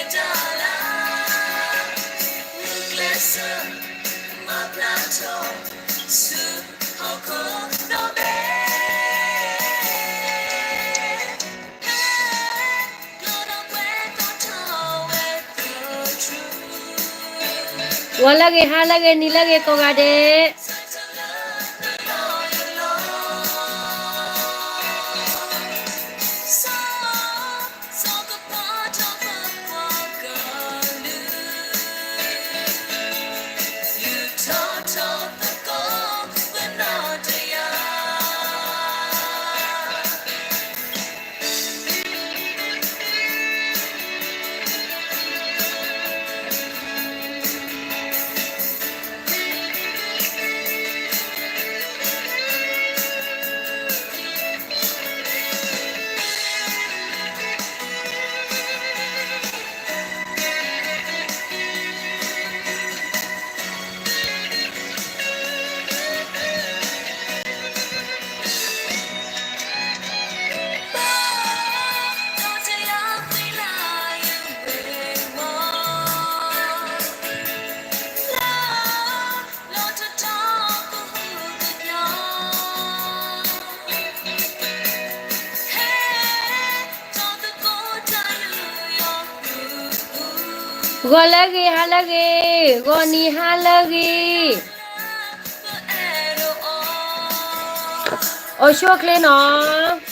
ဂီၤလၢအဂ့ၤ ဟါလၢအဂ့ၤ နံၤလၢအဂ့ၤကိးဂၤဒဲး. ဂီၤလၢအဂ့ၤ ဟါလၢအဂ့ၤ, ဂီၤနံၤဟါလၢအဂ့ၤ, အိၣ်ဆူၣ်အိၣ်ချ့နီၤ.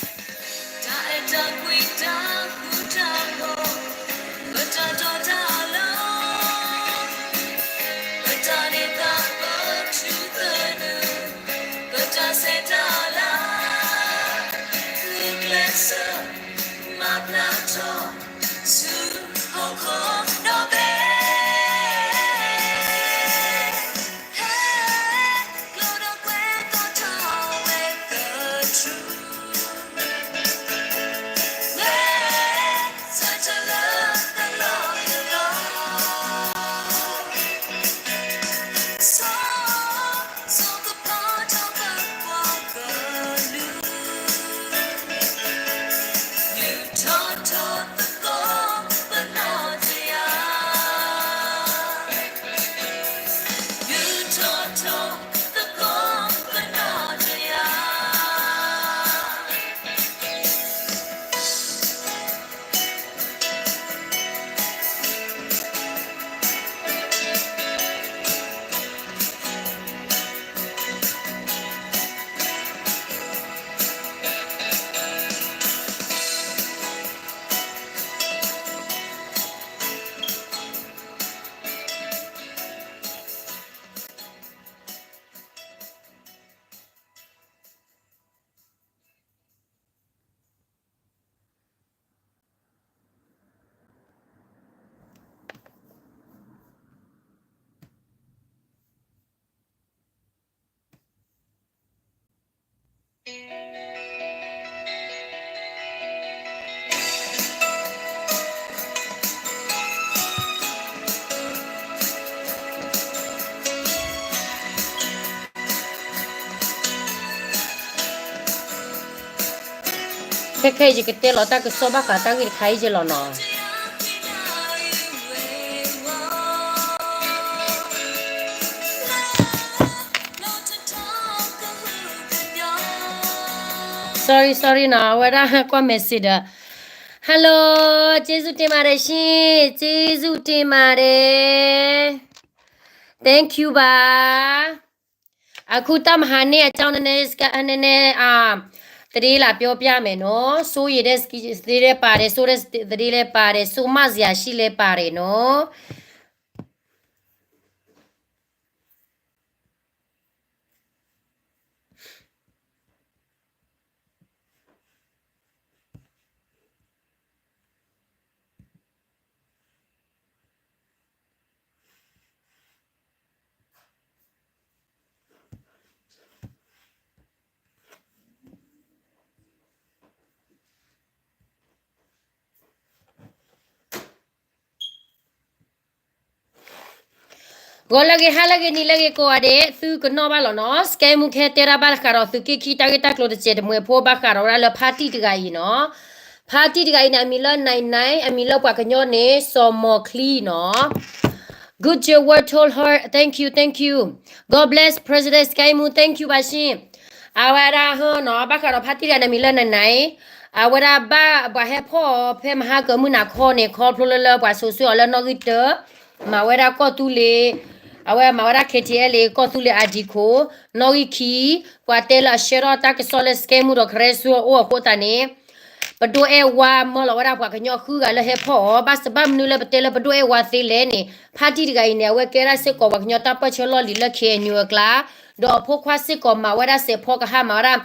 ခဲခဲအံၤ ယကတဲလီၤတၢ်ကစီၣ်ဘၣ်ဃးတၢ်ဂ့ၢ်တခါအံၤယဲလီၤနီၤ. Sorry sorry နီၤ, အဝဲဒၣ်ကွၢ် message ဒီး Hello, ကျေးဇူးတင်ပါတယ်ရှင်, ကျေးဇူးတင်ပါတယ်, thank you ပါ. အခုတၢ်မဟါန့ၣ် အကြောင်းနည်းနည်း နည်းနည်း သတင်းလာပြောပြမယ်နော်, စိုးရိမ်တဲ့သတင်းလည်းပါတယ်, စိုးတဲ့သတင်းလည်းပါတယ်, စိုးမစရာရှိလည်းပါတယ်နော်. Good လၢဂ့ၤ ဟါလၢဂ့ၤ နံၤလၢဂ့ၤ ကိးဂၤဒဲး, သုကနီၣ်ဘၣ်လီၤနီၤ, စကဲမူခဲတဲတၢ်ဘၣ်ဃးဒီးသုးက့ခံတၢ်ဂ့ၢ်တၢ်ကျိၤတစဲးတမှဲၤဖိဘၣ်ဃးဒီးဝဲဒၣ်လၢဖါတံၢ်တဂၤအံၤနီၤ, ဖါတံၢ်တဂၤအံၤန့ၣ် အမံၤလၢ နိုင်နိုင်, အမံၤလၢပှၤကညီန့ၣ် စီၤမီၤချံနီၤ. Good job, word told her. Thank you, thank you. God bless President Sky Moon. Thank you ဘၣ်ဆ့ၣ်. အဝဲဒၣ်ဟၢနီၤ ဘၣ်ဃးဒီးဖါတံၢ်တဂၤန့ၣ် အမံၤလၢ နိုင်နိုင်. အဝဲဒၣ်ဘၣ်ပှၤဟဲဖီၣ်အီၤဖဲမဟါကမုၢ်နၤခီန့ၣ် ခီဖျိလၢလၢပှၤစိာ်ဆှၢအီၤလၢနီၣ်ဂံၢ်တၢ, မၤဝဲဒၣ်ကီၢ်သူလ့ၤ, အဝဲမၤဝဲဒၣ် K T L A ကီၢ်သူလ့ၤအဒံးခိၣ်, နီၣ်ဂံၢ်ခံ, ပှၤတဲလၢအဆှၢထီၣ်တၢ်ကစီၣ်လၢ Sky Moon ဒီး Karen So အအိၣ်အဃိသတးန့ၣ် ပဒိၣ်အဲၣ်ဝါမၢလီၤဝဲဒၣ်ပှၤကညီဃုဂၤလၢဟဲဖီၣ်အီၤ, ဘၣ်စဘၣ်မနုၤလၢပတဲလၢပဒိၣ်အဲၣ်ဝါသ့လဲၣ်န့ၣ်, ဖါတံၢ်တဂၤအံၤန့ၣ် အဝဲကဲဒၣ်စ့ၢ်ကီးပှၤကညီတၢ်ပၢၢ်ဆၢလီၢ်လံၤလၢ K N U အကျါ, ဒီးအဖိခွါစ့ၢ်ကီးမၤဝဲဒၣ်စဲးဖီကဟၣ် မၤဝဲဒၣ်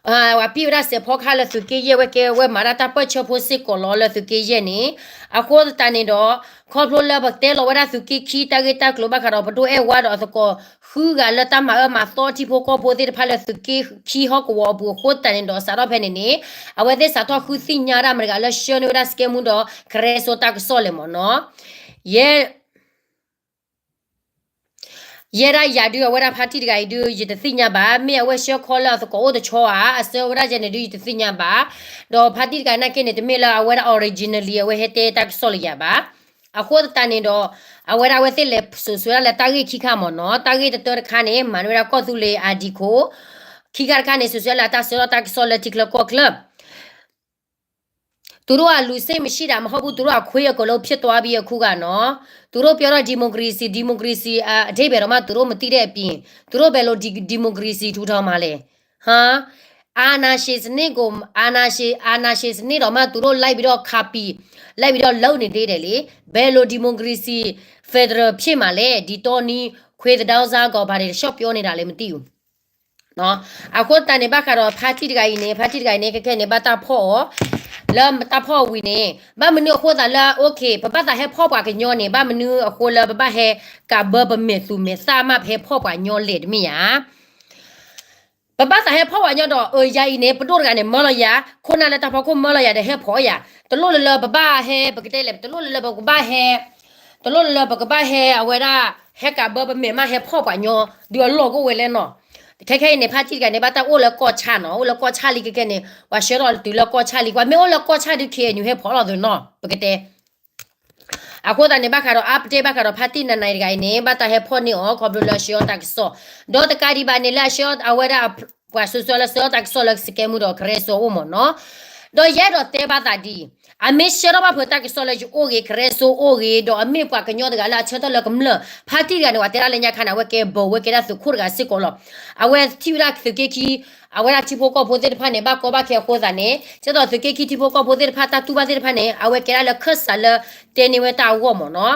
ပှၤပံၣ်ဝဲဒၣ်စဲးဖီကဟၣ်လၢသုးက့ယဲၢ် ဝဲကဲဝဲမၤဒၣ်တၢ်ပၢၢ်ဆၢဖိစ့ၢ်ကီးလီၤလၢသုးက့ယဲၢ်န့ၣ်, အဃိသတးန့ၣ်ဒီး ခီဖျိလၢပတဲလီၤဝဲဒၣ်သုးက့ခံတၢ်ဂ့ၢ်တၢ်ကျိၤဘၣ်ဃးဒီးပဒိၣ်အဲၣ်ဝါဒီးအသကိးဃုဂၤလၢတၢ်မၤအၢမၤသီထံဖိကီၢ်ဖိသ့ၣ်တဖၣ်လၢသုးက့ခံဟီၣ်ကဝီၤအပူၤအဃိသတးန့ၣ်ဒီး စးထီၣ်ဖဲန့ၣ်န့ၣ်, အဝဲသ့ၣ်စးထီၣ်ဃုသ့ၣ်ညါဒၣ်မတၤတဂၤလၢဆှၢန့ၢ်ဝဲဒၣ် Sky Moon ဒီး Karen So တၢ်ကစီၣ်လဲၣ်မ့ၢ်နီၤ. ယဲ ယဲဒၣ်ယၤဒုး အဝဲဒၣ်ဖါတံၢ်တဂၤအံၤဒုး ယတသ့ၣ်ညါဘၣ်, မ့ၢ်အဝဲဆှၢခီလၢအသကိးအိၣ်တဆီဧါ, အဆှၢဝဲဒၣ်ယဲန့ၣ်ဒုး ယတသ့ၣ်ညါဘၣ်. ဒီးဖါတံၢ်တဂၤနာ်က့န့ၣ် တမ့ၢ်လၢအဝဲဒၣ် originally အဝဲဟဲတဲတၢ်ကစီၣ်လၢယၤဘၣ်. အဃိသတးန့ၣ်ဒီး အဝဲဒၣ်အဝဲသ့ၣ်လဲၤစိာ်ဆှၢဒၣ်လၢတၢ်ဂ့ၢ်ခံခါမ့ၢ်နီၤ, တၢ်ဂ့ၢ်တတၢတခါန့ၣ် မၤန့ၢ်ဝဲဒၣ်ကီၢ်သူလ့ၤအဒံးခိၣ်, ခံခါတခါန့ၣ် စိာ်ဆှၢလၢတၢ်ဆှၢထီၣ်တၢ်ကစီၣ်လၢထံချၢကီၢ်ချၢ သူတို့ကလူစိတ်မရှိတာမဟုတ်ဘူး, သူတို့ကခွေးအကုန်လုံးဖြစ်သွားပြီအခုကနော်, သူတို့ပြောတော့ democracy, democracy အဓိပ္ပာယ်တော့မှ သူတို့မသိတဲ့အပြင်, သူတို့ဘယ်လို ဒီ- democracy ထူထောင်မှာလဲ, ဟာ, အာဏာရှင်စနစ်ကို, အာဏာရှင်, အာဏာရှင်စနစ်တော့မှ သူတို့လိုက်ပြီးတော့ copy, လိုက်ပြီးတော့လုပ်နေသေးတယ်လေ, ဘယ်လို democracy federal ဖြစ်မှာလဲ, ဒီတောနည်း ခွေးသဒၢစားကော်ပါတွေ ရှော့ပြောနေတာလည်းမသိဘူး. အဃိသတးန့ၣ် ဘၣ်ဃးဒီးဖါတံၢ်တဂၤအံၤန့ၣ်, ဖါတံၢ်တဂၤအံၤန့ၣ် ခဲခဲန့ၣ် ဘၣ်တၢ်ဖီၣ်အီၤ, လၢတၢ်ဖီၣ်ဝံၤန့ၣ် ဘၣ်မနုၤအဃိသးလၢ okay ပဘၣ်သးဟဲဖီၣ်ပှၤကညီန့ၣ် ဘၣ်မနုၤအဃိလၢပဘၣ်ဟဲကးဘၢပမဲာ်သူၣ်မဲာ်သၣ်မး ပဟဲဖီၣ်ပှၤကညီလဲၣ်တမ့ၢ်ဧါ. ပဘၣ်သးဟဲဖီၣ်ပှၤကညီဒီး အယၤအံၤန့ၣ် ပဒိၣ်တဂၤန့ၣ် မၢလီၤယၤ, ခိၣ်နၢ်လၢတၢ်ဖီခိၣ်မၢလီၤယၤဒီးဟဲဖီၣ်ယၤ, တလိၣ်လၢလၢပဘၣ်ဟဲ ပကတဲလဲၣ်, တလိၣ်လၢလၢပကဘၣ်ဟဲ, တလိၣ်လၢလၢပကဘၣ်ဟဲ အဝဲဒၣ် ဟဲကးဘၢပမဲာ်မး ဟဲဖီၣ်ပှၤကညီ ဒုးအလီၢ်ကအိၣ်ဝဲလဲၣ်နီၤ. ခဲခဲအံၤန့ၣ် ဖါတံၢ်တဂၤန့ၣ် ဘၣ်တၢ်အိၣ်လၢကီၢ်ဆၣ်နီၤ, အိၣ်လၢကီၢ်ဆၣ်လံခဲခဲန့ၣ် ပှၤဆှၢထီၣ်တုၤလၢကီၢ်ဆၣ်လံ, ပှၤမ့ၢ်အိၣ်လၢကီၢ်ဆၣ်ဒုး ခဲအံၤန့ၣ် ဟဲဖီၣ်လီၤသုနီၤ ပကတဲ အဃိသတးန့ၣ် ဘၣ်ဃးဒီး update ဘၣ်ဃးဒီးဖါတံၢ်နၤနၤတဂၤအံၤန့ၣ် ဘၣ်တၢ်ဟဲဖီၣ်န့ၢ်အီၤ ခီဖျိလၢဆှၢအီၤတၢ်ကစီၣ်, ဒီးတကးဒံးဘၣ်န့ၣ် လၢအဆှၢအီၤ အဝဲဒၣ် ပှၤစိၤစိၤလၢဆှၢအီၤတၢ်ကစီၣ်လၢ စကဲမူဒီး ကရဲစိအိၣ်မ့ၢ်နီၤ. ဒီးယအဲၣ်ဒိးတဲဘၣ်သးဒ်အံၤ, အမ့ၢ်ဆှၢထီၣ်ဘၣ်ဖုးတၢ်ကစီၣ်လၢယအိၣ်ဂ့ၤ ကရဲစိအိၣ်ဂ့ၤ ဒီးအမ့ၢ်ပှၤကညီတဂၤလၢအဆၢထၢၣ်လၢကမျၢၢ် ဖါတံၢ်တဂၤန့ၣ် ပှၤတဲဒၣ်လၢညါခါန့ၣ် အဝဲကဲဘိး အဝဲကဲဒၣ်သုးခိၣ်တဂၤစ့ၢ်ကီးလီၤ. အဝဲထံၣ်ဝဲဒၣ်သုးက့ခံ အဝဲဒၣ်ထံဖိကီၢ်ဖိသ့ၣ်တဖၣ်န့ၣ် ဘၣ်ကီဘၣ်ခဲအဃိသတးန့ၣ် ကဲသိးသုးက့ခံထံဖိကီၢ်ဖိသ့ၣ်တဖၣ် တၢ်တူၢ်ဘၣ်သ့ၣ်တဖၣ်န့ၣ် အဝဲကဲဒၣ်လၢခၢၣ်စးလၢတဲန့ၢ်ဝဲတၢ်အဂီၢ်မ့ၢ်နီၤ.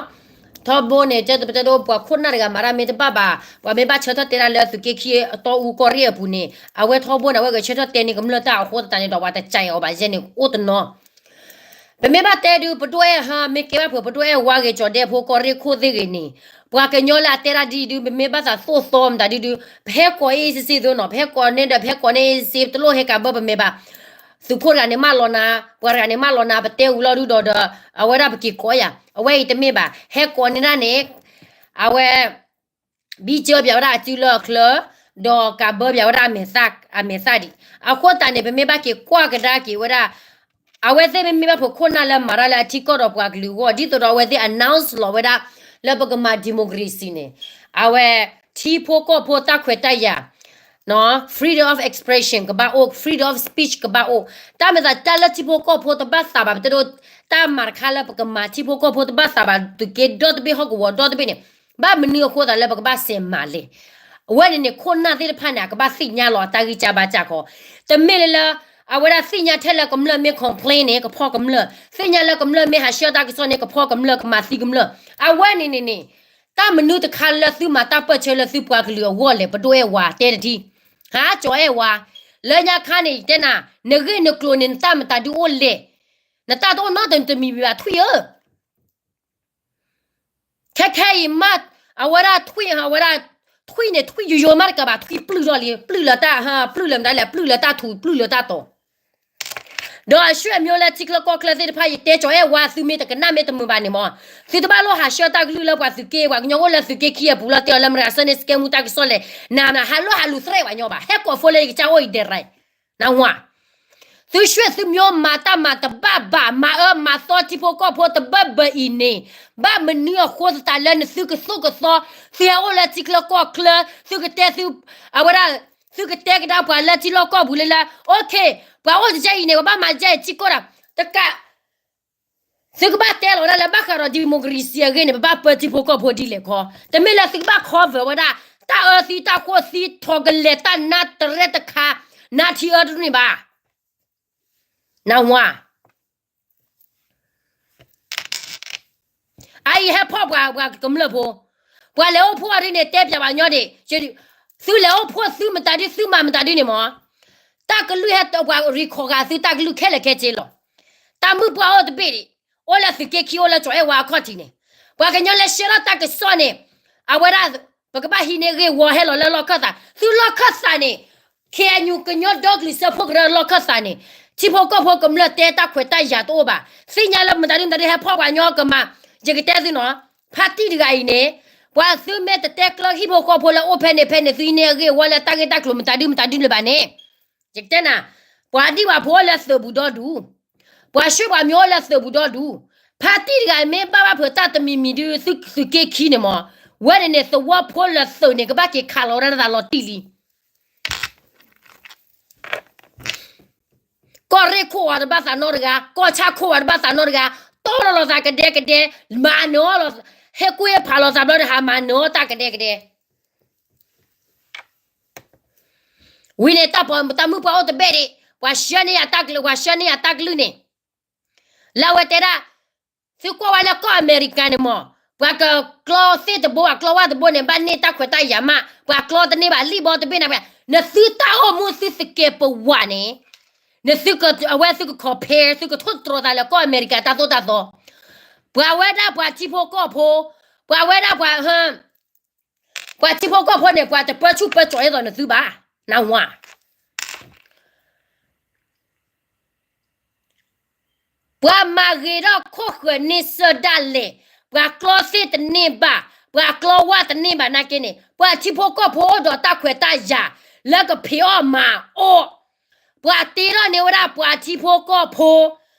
ထီဘိန့ၣ် ကဲသိးပတဲဒိ ပှၤခိၣ်နၢ်တဂၤမၤတၢ်မ့ၢ်တဘၣ်ဘၣ် ပှၤမ့ၢ်ဘၣ်ဆၢထၢၣ်တဲဒၣ်လၢသုးက့ခံအတီအူကီၢ်ရ့ၣ်အပူၤန့ၣ် အဝဲထီဘိန့ၣ် အဝဲဂဲၤဆၢထၢၣ်တဲန့ၢ်ကမျၢၢ်တၢ်အဃိသတးန့ၣ်ဒီး ပှၤတကးအီၤဘၣ်ယဲန့ၣ် အိၣ်တနီၤ ပမ့ၢ်ဘၣ်တဲဒုး ပဒိၣ်အဲၣ်ဟါ မ့ၢ်ကဲဘၣ်ဖုး ပဒိၣ်အဲၣ်ဝါဂ့ၤ ကၠီၤဒဲဖိကီၢ်ရ့ၣ်ခိၣ်သ့ၣ်ဂ့ၤန့ၣ် ပှၤကညီလၢအတဲဒၣ်ဒ်အံၤဒုး ပမ့ၢ်ဘၣ်သးသိၣ်သီမတၤဒုးဒုး ပဟဲကိးအ့ၣ်စ့စ့သိနီၤ ပဟဲကိးန့ၣ်ဒီး ပဟဲကိးန့ၢ်အ့ၣ်စ့ တလိၣ်ဟဲကးဘၢပမဲာ်ဘၣ်. သုးခိၣ်တဂၤန့ၣ်မၢလီၤနၤ ပှၤတဂၤန့ၣ်မၢလီၤနၤ ပတဲဝံၤလီၤဒုးဒီးဒီး အဝဲဒၣ်ပက့ၤကိးယၤ အဝဲအံၤတမ့ၢ်ဘၣ် ဟဲကိးန့ၢ်ဒၣ်န့ၣ် အဝဲ ဘံၣ်ကၢပၠးဝဲဒၣ်အစုလၢအချၢ ဒီးကးဘၢပၠးဝဲဒၣ်အမဲာ်သၣ်ဒံး အဃိသတးန့ၣ် ပမ့ၢ်ဘၣ်က့ၤကွၢ်ကဒါက့ၤဝဲဒၣ် အဝဲသ့ၣ်မ့မ့ၢ်ဘၣ်ဖုးခိၣ်နၢ်လၢမၤတၢ်လၢအထံကီၢ်ဒီးပှၤကလုာ်အဂီၢ် ဒ်သိးဒီးအဝဲသ့ၣ် announce လီၤဝဲဒၣ် လၢပကမၤ democracy န့ၣ် အဝဲ ထံဖိကီၢ်ဖိတၢ်ခွဲးတၢ်ယာ် freedom of expression ကဘၣ်အိၣ် freedom of speech ကဘၣ်အိၣ် တၢ်မၤသးတၢ်လၢထံဖိကီၢ်ဖိတဘၣ်သးဘၣ် ပတဲဒိ တၢ်မၤတခါလၢပကမၤထံဖိကီၢ်ဖိတဘၣ်သးဘၣ် သုးက့ဒီတဘ့ၣ်ဟီၣ်ကဝီၤဒီတဘ့ၣ်န့ၣ် ဘၣ်မနုၤအဃိသးလၢပကဘၣ်စဲးမၤလဲၣ်. အဝဲန့ၣ်န့ၣ် ခိၣ်နၢ်သ့ၣ်တဖၣ်န့ၣ် အကဘၣ်သ့ၣ်ညါလီၤအတၢ်ဂံၢ်စၢ်ဘါစၢ်ခီ တမ့ၢ်လၢလၢ အဝဲဒၣ်သ့ၣ်ညါထဲလၢကမျၢၢ်မ့ၢ် complain န့ၣ် ကဖီၣ်ကမျၢၢ် သ့ၣ်ညါလၢကမျၢၢ်မ့ၢ်ဟးဆှၢတၢ်ကစီၣ်န့ၣ် ကဖီၣ်ကမျၢၢ် ကမၤသံကမျၢၢ် အဝဲန့ၣ်န့ၣ်န့ၣ် တၢ်မနုၤတခါလၢသုမၤတၢ်ပၢၢ်ဆၢလၢသုပှၤကလုာ်အဂီၢ်လဲၣ် ပဒိၣ်အဲၣ်ဝါ တဲတထံ ဟးကၠီၤအဲၣ်ဝါ လၢညါခါန့ၣ် ယတဲနၤ နဂ့ၢ်နကျိၤန့ၣ် နတၢ်မတၤဒုးအိၣ်လဲၣ် နတၢ်တအိၣ်နီတမံၤဘၣ်ထွံၣ်ဧၢ ခဲခဲအံၤမး အဝဲဒၣ်ထွံၣ် အဝဲဒၣ် ထွံၣ်န့ၣ် ထွံၣ်ယိယိမးတကးဘၣ် ထွံၣ်ပျုၢ်ထီၣ်လံ ပျုၢ်လၢတၢ် ပျုၢ်လၢမတၤလဲၣ် ပျုၢ်လၢတၢ်ထူ ပျုၢ်လၢတၢ်တီၤ ဒီးအဆွေမျိုးလၢထံချၢကီၢ်ချၢသ့ၣ်တဖၣ် ယတဲကၠီၤအဲၣ်ဝါ သုမ့ၢ်တကနၣ်မ့ၢ်တမုာ်ဘၣ်န့ၣ်မး သုတဘၣ်လိၣ်ဟးဆှၢတၢ်ကလုၢ်လၢပှၤသုးက့ ပှၤကညီအိၣ်လၢသုးက့ခံအပူၤလီၤ တဲအီၤလၢမတၤဂၤဆှၢန့ၢ် စကဲမူတၢ်ကစီၣ်လဲၣ် နၤမနၤ ဟးလိၣ်ဟးလူၤသရဲးပှၤညီဘၣ် ဟဲကိးဖိလၢယကစၢ်အိၣ်အံၤဒဲးရၤ နဝၤ သုရွှ့ၣ်သုမၠိမၤတၢ်မၤတဘၣ်ဘၣ် မၤအၢမၤသီထံဖိကီၢ်ဖိတဘၢၣ်ဘၢၣ်အံၤန့ၣ်, ဘၣ်မနုၤအဃိသတးလၢနသုကသိၣ်ကသီ, သုဟဲအိၣ်လၢထံချၢကီၢ်ချၢ, သုကတဲသု, အဝဲဒၣ်, သုကတဲကဒါပှၤလၢထံလီၢ်ကီၢ်ပူၤလၢလၢ, OK, ပှၤအိၣ်တကဲအံၤန့ၣ် ပဘၣ်မၤတကဲအံၤ ထံကီၢ်ဒီး, တကး သုကဘၣ်တဲလီၤဝဲဒၣ်လၢဘၣ်ဃးဒီး democracy အဂ့ၢ်န့ၣ် ပဘၣ်ပၢထံဖိကီၢ်ဖိဒ်လဲၣ်ခီ, တမ့ၢ်လၢသုကဘၣ် cover ဝဲဒၣ် တၢ်အၢသံတၢ်ဃိၣ်သံထီကလဲၤတၢ်နါတရဲတခါ, နါထံအၢတဒူၣ်န့ၣ်ဘၣ်. နၢ်ဟူဧါ. အအံၤဟဲဖီၣ်ပှၤ ပှၤကမျၢၢ်ဖိ, ပှၤလဲၤအိၣ်ဖှိၣ်အီၤဒ်န့ၣ် တဲပၠးပှၤညီဒံး, သုလဲၤအိၣ်ဖှိၣ်သုမတၤဒု သုမၤမတၤဒုန့ၣ်မၢ်, တၢ်ကလုၢ်ဟဲတပှၤ record ဃာ်သုတၢ်ကလုၢ်ခဲလၢာ်ခဲဆ့လီၤ. တၢ်မုၣ်ပှၢ်အိၣ်တဘ့ၣ်ဒံး, အိၣ်လၢသုးက့ခံ အိၣ်လၢကၠီၤအဲၣ်ဝါအခီၣ်ထံးန့ၣ်, ပှၤကညီလဲၤရှဲထီၣ်တၢ်ကစီၣ်န့ၣ်, အဝဲဒၣ်, ပကဘၣ်ဟံးန့ၢ်ဂ့ၢ်ဝီဟဲလီၤလၢလီၢ်ခၢၣ်သး, သုလီၢ်ခၢၣ်သးန့ၣ်, KNU ကညီဒီကလုာ်စၢဖှိၣ်ကရၢလီၢ်ခၢၣ်သးန့ၣ်, ထံဖိကီၢ်ဖိကမျၢၢ်တဲတၢ်ခွဲးတၢ်ယာ်တအိၣ်ဘၣ်. သ့ၣ်ညါလၢမတၤဒုမတၤဒုဟဲဖီၣ်ပှၤညီကမၤ, ယကတဲသုနီၤ, ဖါတံၢ်တဂၤအံၤန့ၣ်, ပှၤသုမ့ၢ်တတဲကျၢဟံၣ်ဖိဃီဖိလၢအိၣ်ဖဲန့ၣ်ဖဲန့ၣ် သုဟံးန့ၢ်အဂ့ၢ်ဝီလၢတၢ်ဂ့ၢ်တၢ်ကျိၤမတၤဒုမတၤဒုလၢၤဘၣ်န့ၣ်, ယကတဲနၤ, ပှၤဒံၣ်ပှၤဖိအိၣ်လၢသုးပူၤဒီဒူၣ်, ပှၤရွှ့ၣ်ပှၤမၠိအိၣ်လၢသုးပူၤဒီဒူၣ်, ဖါတံၢ်တဂၤအံၤမ့ၢ်ဘၣ်ဘၣ်ဖုးတၢ်တမံၤမံၤဒု သုးက့ခံန့ၣ်မၢ်, ဝဲန့ၣ်န့ၣ် သဝီဖိလၢသုးန့ၣ် ကဘၣ်က့ၤခးလီၤဝဲဒၣ်လီၤတံၢ်လံ. ကီၢ်ရ့ၣ်ခိၣ်အီၤတဘၣ်သးနီတဂၤ, ကီၢ်ဆၣ်ခိၣ်အီၤတဘၣ်သးနီတဂၤ, တီၢ်လီၤလီၤသးကဒဲကဒဲ, မၤနၢၤအီၤလီၤ, ဟဲကွ့ဟဲဖးလီၤသးဘျီဒီး ဟးမၤနၢၤအီၤတၢ်ကဒဲကဒဲ. ဝံၤန့ၣ် တၢ်ပှၤတၢ်မုၣ်ပှၢ်အိၣ်တဘ့ၣ်ဒံး, ပှၤဆှၢန့ၢ်ယၤတၢ်ကလုၢ်, ပှၤဆှၢန့ၢ်ယၤတၢ်ကလုၢ်န့ၣ်, လၢအဝဲတဲဒၣ်, သုကွၢ်ဝဲလၢကီၢ်အမဲရကၤန့ၣ်မၢ်, ပှၤကကျီသ့ၣ်တဘိ ပှၤကျီဝၣ်တဘိန့ၣ် ဘၣ်န့ၢ်တၢ်ခွဲးတၢ်ယာ်မး, ပှၤကျီတန့ၢ်ဘၣ် လံၣ်ဘီတဘ့ၣ်န့ၣ်, နသုတၢ်အိၣ်မူသုသကဲးပဝးန့ၣ်, နသုက, အဝဲသုက compare သုကထိၣ်သတြီၤသးလၢကီၢ်အမဲရကၤတၢ်သိၣ်တၢ်သီ, ပှၤဝဲဒၣ်ပှၤထံဖိကီၢ်ဖိ, ပှၤဝဲဒၣ်ပှၤ ပှၤထံဖိကီၢ်ဖိန့ၣ် ပှၤတပၢဆူၣ်ပၢစိးဒ်သိးနသုဘၣ်, နၢ်ဟူဧါ. ပှၤမၤဂ့ၤထီၣ်ခိၣ်ဃၢၤန့ဆၢၣ်ဒၣ်လဲာ်, ပှၤကျီသ့ၣ်တန့ၢ်ဘၣ်, ပှၤကျီဝၣ်တန့ၢ်ဘၣ်နာ်က့န့ၣ် ပှၤထံဖိကီၢ်ဖိအိၣ်ဒီးတၢ်ခွဲးတၢ်ယာ်လၢကဖံးအီၣ်မၤအီၣ်, ပှၤတ့ထီၣ်န့ၢ်ဝဲဒၣ်ပှၤထံဖိကီၢ်ဖိ,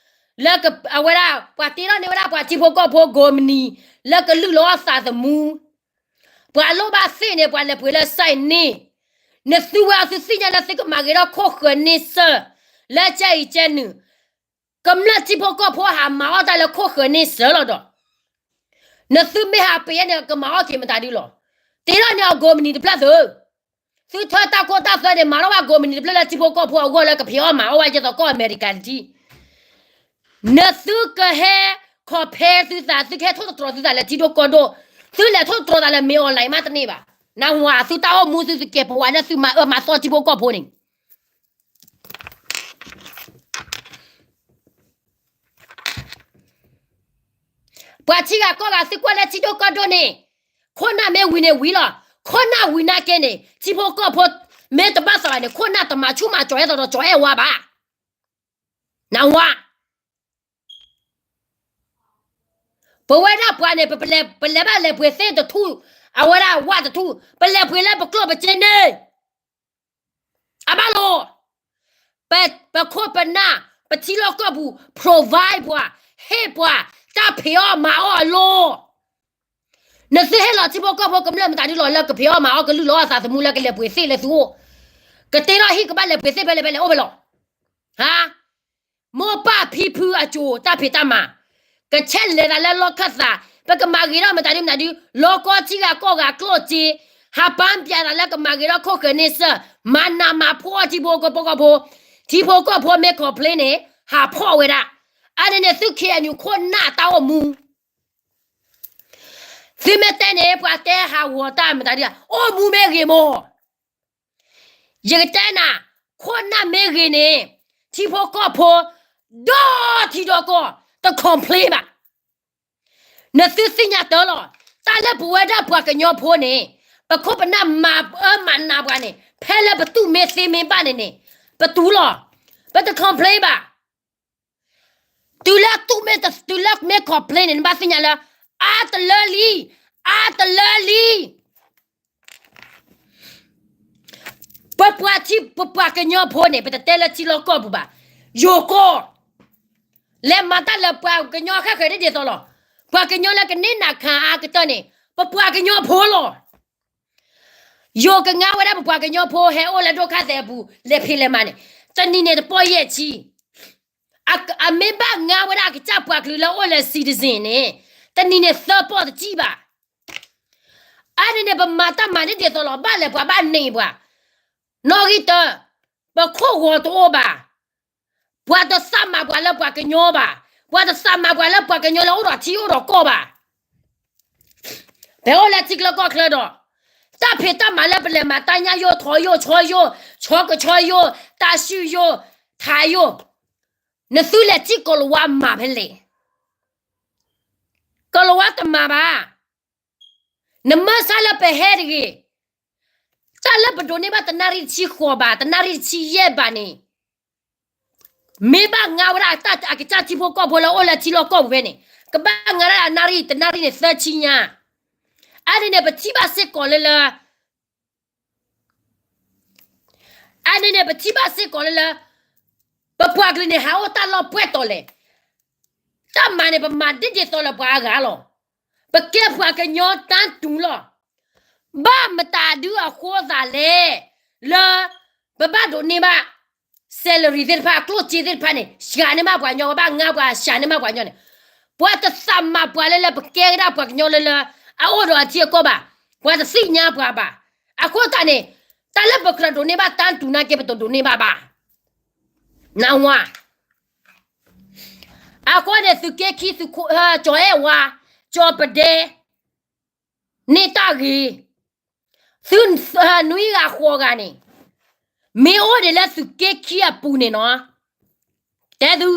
လၢအဝဲဒၣ် ပှၤတ့ထီၣ်န့ၢ်ဝဲဒၣ်ပှၤထံဖိကီၢ်ဖိကိးမုၢ်နံၤ, လၢကလုၢ်လီၤအီၣ်သးသမူ ပှၤလိၣ်ဘၣ်သ့ၣ်န့ၣ် ပှၤလဲၤပှ့ၤလၢစဲန့ၣ်, နသုဝဲအသုသ့ၣ်ညါလၢသုကမၤဂ့ၤထီၣ်ခိၣ်ဃၢၤန့ဆၢၣ်, လၢကဲအံၤကဲနုာ်, ကမျၢၢ်ထံဖိကီၢ်ဖိဟးမၤအီၣ်တၢ်လၢခိၣ်ဃၢၤန့ဆၢၣ်လီၤဒီး, နသုမ့ၢ်ဟးပှ့ၤန့ၣ် ကမၤအီၣ်က့ၤမတၤဒုလီၤ. တ့ထီၣ်န့ၢ်အကိးမုၢ်နံၤတဖျၢၣ်သု, သုထၢတၢ်ခိတၢ်သွဲန့ၣ် မၤထီၣ်ဘၣ်ကိးမုၢ်နံၤတဖျၢၣ်လၢထံဖိကီၢ်ဖိအဂီၢ်လၢကဖံးအီၣ်မၤအီၣ်ဝဲ ဒ်သိးကီၢ်အမဲရကၤတထံၣ် နသုကဟဲ compare သုသး, သုကဟဲထိၣ်သတြီၤသုသးလၢထံဒိၣ်ကီၢ်ဒိၣ်, သုလဲၤထိၣ်သတြီၤသးလၢမ့ၢ် online မးတန့ၢ်ဘၣ်. နၢ်ဟူဧါ, သုတၢ်အိၣ်မူသုသကဲးပဝးလၢသုမၤအၢမၤသီထံဖိကီၢ်ဖိန့ၣ်, ပှၤထံဂၤကီၢ်ဂၤသုကွၢ်လၢထံဒိၣ်ကီၢ်ဒိၣ်န့ၣ်, ခိၣ်နၢ်မ့ၢ်ဝံၤန့ၣ်ဝံၤလီၤ. ခိၣ်နၢ်ဝံၤနာ်က့န့ၣ် ထံဖိကီၢ်ဖိမ့ၢ်တဘၣ်သးဘၣ်န့ၣ် ခိၣ်နၢ်တမၤဆူၣ်မၤစိးဒ်သိးဒီးကၠီၤအဲၣ်ဝါဘၣ်. နၢ်ဟူဧါ. ပဝဲဒၣ်ပှၤန့ၣ် ပလဲၤဘၣ်လဲၤပှ့ၤသ့ၣ်တထူၣ်, အဝဲဒၣ်ဝၣ်တထူၣ်, ပလဲၤပှ့ၤလၢပကျိၣ်ပစ့န့ၣ်, အဘၣ်လိာ်, ပခိၣ်ပနၢ်, ပထံလီၢ်ကီၢ်ပူၤ provide ပှၤ, ဟ့ၣ်ပှၤ, တၢ်ဖံးအီၣ်မၤအီၣ်အလိၤ. နသုဟ့ၣ်လီၤထံဖိကီၢ်ဖိကမျၢၢ်မတၤဒုလီၤ လၢကဖံးအီၣ်မၤအီၣ်ကလုၢ်လီၤအီၣ်သးသမူလၢကလဲၤပှ့ၤသ့ၣ်လၢသုအိၣ်, ကတ့ထီၣ်ဟံၣ်ကဘၣ်လဲၤပှ့ၤသ့ၣ်ဖဲလဲၣ်ဖဲလဲၣ်အိၣ်ဖဲလဲၣ်. ဟါ, မိၢ်ပၢ်ဖံဖုအစိၤတၢ်ဖံးတၢ်မၤ, ကဆဲးလဲၤသးလၢလီၢ်ခၢၣ်သး, ပကမၤဂ့ၤထီၣ်မတၤဒုမတၤဒု, လီၤကီထံဂၤကီၢ်ဂၤကျိၣ်စ့, ဟးပာ်ပျးသးလၢကမၤဂ့ၤထီၣ်ခိၣ်ဃၢၤန့ဆၢၣ်, မၤနးမၤဖှီၣ်ထံဖိကီၢ်ဖိ, ထံဖိကီၢ်ဖိမ့ၢ် complain န့ၣ်, ဟးဖီၣ်ဝဲဒၣ်, အါန့ၣ်န့ၣ်သု KNU ခိၣ်နၢ်တၢ်အိၣ်မူ သုမ့ၢ်တဲန့ၣ် ပှၤတဲဟးဂီၤတၢ်မတၤဒု, အိၣ်မူမ့ၢ်ဂ့ၤမး, ယကတဲနၤ, ခိၣ်နၢ်မ့ၢ်ဂ့ၤန့ၣ်, ထံဖိကီၢ်ဖိ, ဒီထံဒီကီၢ်, တ complain ဘၣ်. နသုသ့ၣ်ညါတၢ်လီၤ, တၢ်လၢပဝဲဒၣ်ပှၤကညီဖိန့ၣ်, ပခိၣ်ပနၢ်မၤအၢမၤနးပှၤန့ၣ် ဖဲလၢပတူၢ်မ့ၢ်သ့မ့ၢ်ဘၣ်န့ၣ်န့ၣ်, ပတူၢ်လီၤ, ပတ complain ဘၣ်. တုၤလၢတူၢ်မ့ၢ်, တုၤလၢမ့ၢ် complain န့ၣ် နဘၣ်သ့ၣ်ညါလၢ အါတလၢလံ, အါတလၢလံ. ပပှၤထံ, ပပှၤကညီဖိန့ၣ် ပတတဲလၢထံလီၢ်ကီၢ်ပူၤဘၣ်. ယိၤကီၢ် လဲၤမၤတၢ်လၢပှၤကညီဃၣ်ဃၢၤဒ်ဒ်သိးလီၤ. ပှၤကညီလၢကန့ၢ်နၤခးအါကတၢၢ်န့ၣ် ပပှၤကညီဖိလီၤ. ယိၤကငါဝဲဒၣ်ပပှၤကညီဖိဟဲအိၣ်လၢဒိၣ်ခါသဲးအပူၤ လဲၤဖံးလဲၤမၤန့ၣ် တနံၤန့ၣ်တပီၢ်ယဲၢ်ဆံ အမ့ၢ်ဘၣ်ငါဝဲဒၣ်အကစၢ်ပှၤကလုာ်လၢအိၣ်လၢ citizen န့ၣ် တနံၤန့ၣ်သၢပီၢ်တစံၣ်ဘၣ်. အါန့ၣ်န့ၣ် ပမၤတၢ်မၤဒ်ဒ်သိးလီၤ ဘၣ်လဲၤပှၤဘၣ်န့ၢ်ပှၤ နီၣ်ဂံၢ်တၢ ပခိၣ်ဂီၤတအိၣ်ဘၣ်. ပှၤတသးမၤပှၤလၢပှၤကညီဘၣ်. ပှၤတသးမၤပှၤလၢပှၤကညီလၢအိၣ်ဒီးထံအိၣ်ဒီးကီၢ်ဘၣ်. ပအိၣ်လၢထံချၢကီၢ်ချၢဒီး တၢ်ဖံးတၢ်မၤလၢပလဲၤမၤတၢ်ညၣ်ယိၣ်ထီယိၣ်ဆီယိၣ် ဆီကဆီယိၣ် တၢ်စုယိၣ် ထးယိၣ် နသုလဲၤထံၣ်ကိၤလၤဝါမၤဖဲလဲၣ်. ကိၤလၤဝါတမၤဘၣ်. နမၢဆါလၢပဟဲတဂ့ၤ. တၢ်လၢပဒိးန့ၢ်ဘၣ်တနၣ်ရံၣ်တဆံဃိးဘၣ် တနၣ်ရံၣ်တဆံယဲၢ်ဘၣ်န့ၣ် မ့ၢ်ဘၣ်ငါဝဲဒၣ်အကစၢ်ထံဖိကီၢ်ဖိလၢအိၣ်လၢထံလီၢ်ကီၢ်ပူၤဖဲန့ၣ် ကဘၣ်ငါဒၣ်အနၣ်ရံၣ် တနၣ်ရံၣ်န့ၣ်သၢဆံညါ. အါန့ၣ်န့ၣ် ပထံၣ်ဘၣ်စ့ၢ်ကီးလၢလၢ အါန့ၣ်န့ၣ် ပထံၣ်ဘၣ်စ့ၢ်ကီးလၢလၢ ပပှၤကလုာ်န့ၣ် ဟးအိၣ်တၢ်လီၢ်ပှဲၤတီၤလဲၣ်. တၢ်မၤန့ၣ် ပမၤဒ်ဒ်သိးလၢပှၤအါဂၤလီၤ. ပကဲပှၤကညီတၢ်တူၢ်လီၤ. ဘၣ်မတၤဒုအဃိသးလဲၣ် လၢ ပဘၣ်ဒိးန့ၢ်ဘၣ် salary သ့ၣ်တဖၣ် အကျိၣ်စ့သ့ၣ်တဖၣ်န့ၣ် စှၤန့ၢ်မးပှၤကညီ ပဘၣ်ငါပှၤစှၤန့ၢ်မးပှၤကညီန့ၣ် ပှၤတသးမၤပှၤလၢလၢပကဲကဒၣ်ပှၤကညီလၢလၢ အအိၣ်ဒီးအထံအကီၢ်ဘၣ်. ပှၤတသ့ၣ်ညါပှၤဘၣ်. အဃိသတးန့ၣ် တၢ်လၢပကြၢးဒိးန့ၢ်ဘၣ်တၢ်တူၢ်နာ်က့ ပတဒိးန့ၢ်ဘၣ်ဘၣ်. နၢ်ဟူဧါ. အဃိန့ၣ် သုးက့ခံ သုးခိၣ် ကၠီၤအဲၣ်ဝါ ကၠီၤပဒဲ န့ၢ်တၢ်ဂ့ၤ. သု နွံဂၤဃိးဂၤန့ၣ် မ့ၢ်အိၣ်ဒံးလၢသုးက့ခံအပူၤန့ၣ်နီၤ တဲသု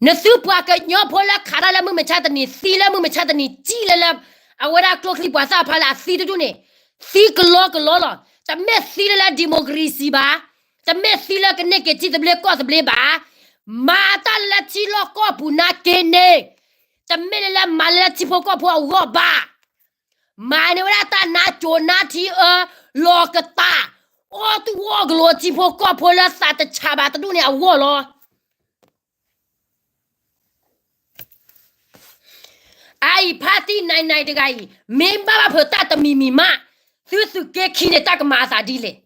နသုပှၤကညီဖိလၢခးတၢ်လၢမုၢ်မဆါတနံၤ သံလၢမုၢ်မဆါတနံၤ စံၣ်လၢလၢ အဝဲဒၣ်ကျိချံပှၤသၣ်ဖျါလၢအသံတဒူၣ်န့ၣ် သံကလီကလီလီၤ. တမ့ၢ်သံလၢလၢ democracy ဘၣ်. တမ့ၢ်သံလၢကန့ၢ်က့ၤထံသဘျ့ကီၢ်သဘျ့ဘၣ်. မၤတၢ်လၢထံလီၢ်ကီၢ်ပူၤနာ်က့န့ၣ် တမ့ၢ်လၢလၢမၤလၢလၢထံဖိကီၢ်ဖိအဂီၢ်ဘၣ်. မၤန့ၢ်ဝဲဒၣ်တၢ်နါကိၤနါထံအၢ လီၤကသး အီၣ်သူၣ်အီၣ်ကလိၤထံဖိကီၢ်ဖိလၢသးတဆးဘၣ်တဒူၣ်န့ၣ်အဂီၢ်လီၤ. အအံၤဖါတံၢ်နံၤနံၤတဂၤအံၤ မ့ၢ်ဘၣ်ဘၣ်ဖုးတၢ်တမံၤမံၤမး သုသုးက့ခံန့ၣ် တၢ်ကမၤအသးဒ်လဲၣ်.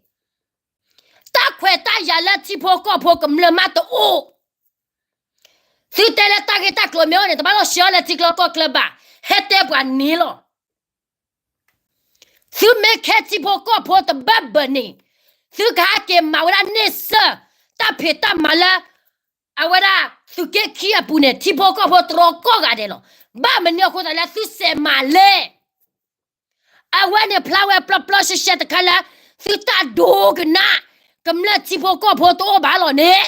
တၢ်ခွဲးတၢ်ယာ်လၢထံဖိကီၢ်ဖိကမျၢၢ်မးတအိၣ်. သုတဲလၢတၢ်ဂ့ၢ်တၢ်ကျိၤမ့ၢ်အိၣ်န့ၣ် တဘၣ်လိၣ်ဆှၢလၢထံချၢကီၢ်ချၢဘၣ်, ဟဲတဲပှၤန့ၣ်လီၤ. သုမ့ၢ်ခဲထံဖိကီၢ်ဖိတဘၢၣ်ဘၢၣ်န့ၣ် သုကဟဲက့ၤမၤဝဲဒၣ်န့ဆၢၣ် တၢ်ဖံးတၢ်မၤလၢ အဝဲဒၣ်သုးက့ခံအပူၤန့ၣ် ထံဖိကီၢ်ဖိတြီကိးဂၤဒဲးလီၤ. ဘၣ်မနုၤအဃိသတးလၢသုစဲးမၤလဲၣ်. အဝဲန့ၣ်ဖျါဝဲပျီပျီရှဲရှဲတခါလၢ သုတၢ်ဒိကနၣ် ကမျၢၢ်ထံဖိကီၢ်ဖိတအိၣ်ဘၣ်လီၤန့ၣ်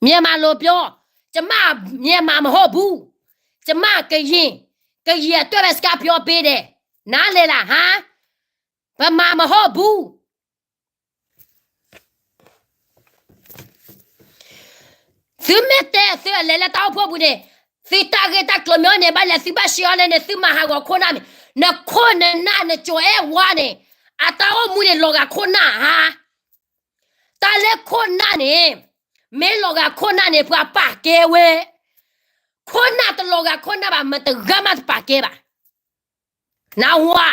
မြန်မာလိုပြော, ကျမ မြန်မာမဟုတ်ဘူး, ကျမ ကရင်, ကရင်အတွက်ပဲ စကားပြောပေးတယ်, နားလည်လားဟါ, ဗမာမဟုတ်ဘူး. သုမ့ၢ်တဲသုအလဲၤလၢတၢ်အိၣ်ဖှိၣ်ပူၤန့ၣ်, သုတၢ်ဂ့ၢ်တၢ်ကျိၤမ့ၢ်အိၣ်န့ၣ် ဘၣ်လဲၤသုဘၣ်ရှဲအီၤလဲၣ်န့ၣ် သုမၤဟးဂီၤခိၣ်နၢ်မ့ၢ်, နခိၣ်နနၢ်နကၠီၤအဲၣ်ဝါန့ၣ်, အတၢ်အိၣ်မူန့ၣ်လီၤဂာ်ခိၣ်နၢ်ဧါ. တၢ်လၢခိၣ်နၢ်န့ၣ်, မ့ၢ်လီၤဂာ်ခိၣ်နၢ်န့ၣ် ပှၤပာ်ကဲဝဲ, ခိၣ်နၢ်တလီၤဂာ်ခိၣ်နၢ်ဘၣ် မတဂၤမးတပာ်ကဲဘၣ်. နၢ်ဟူဧါ.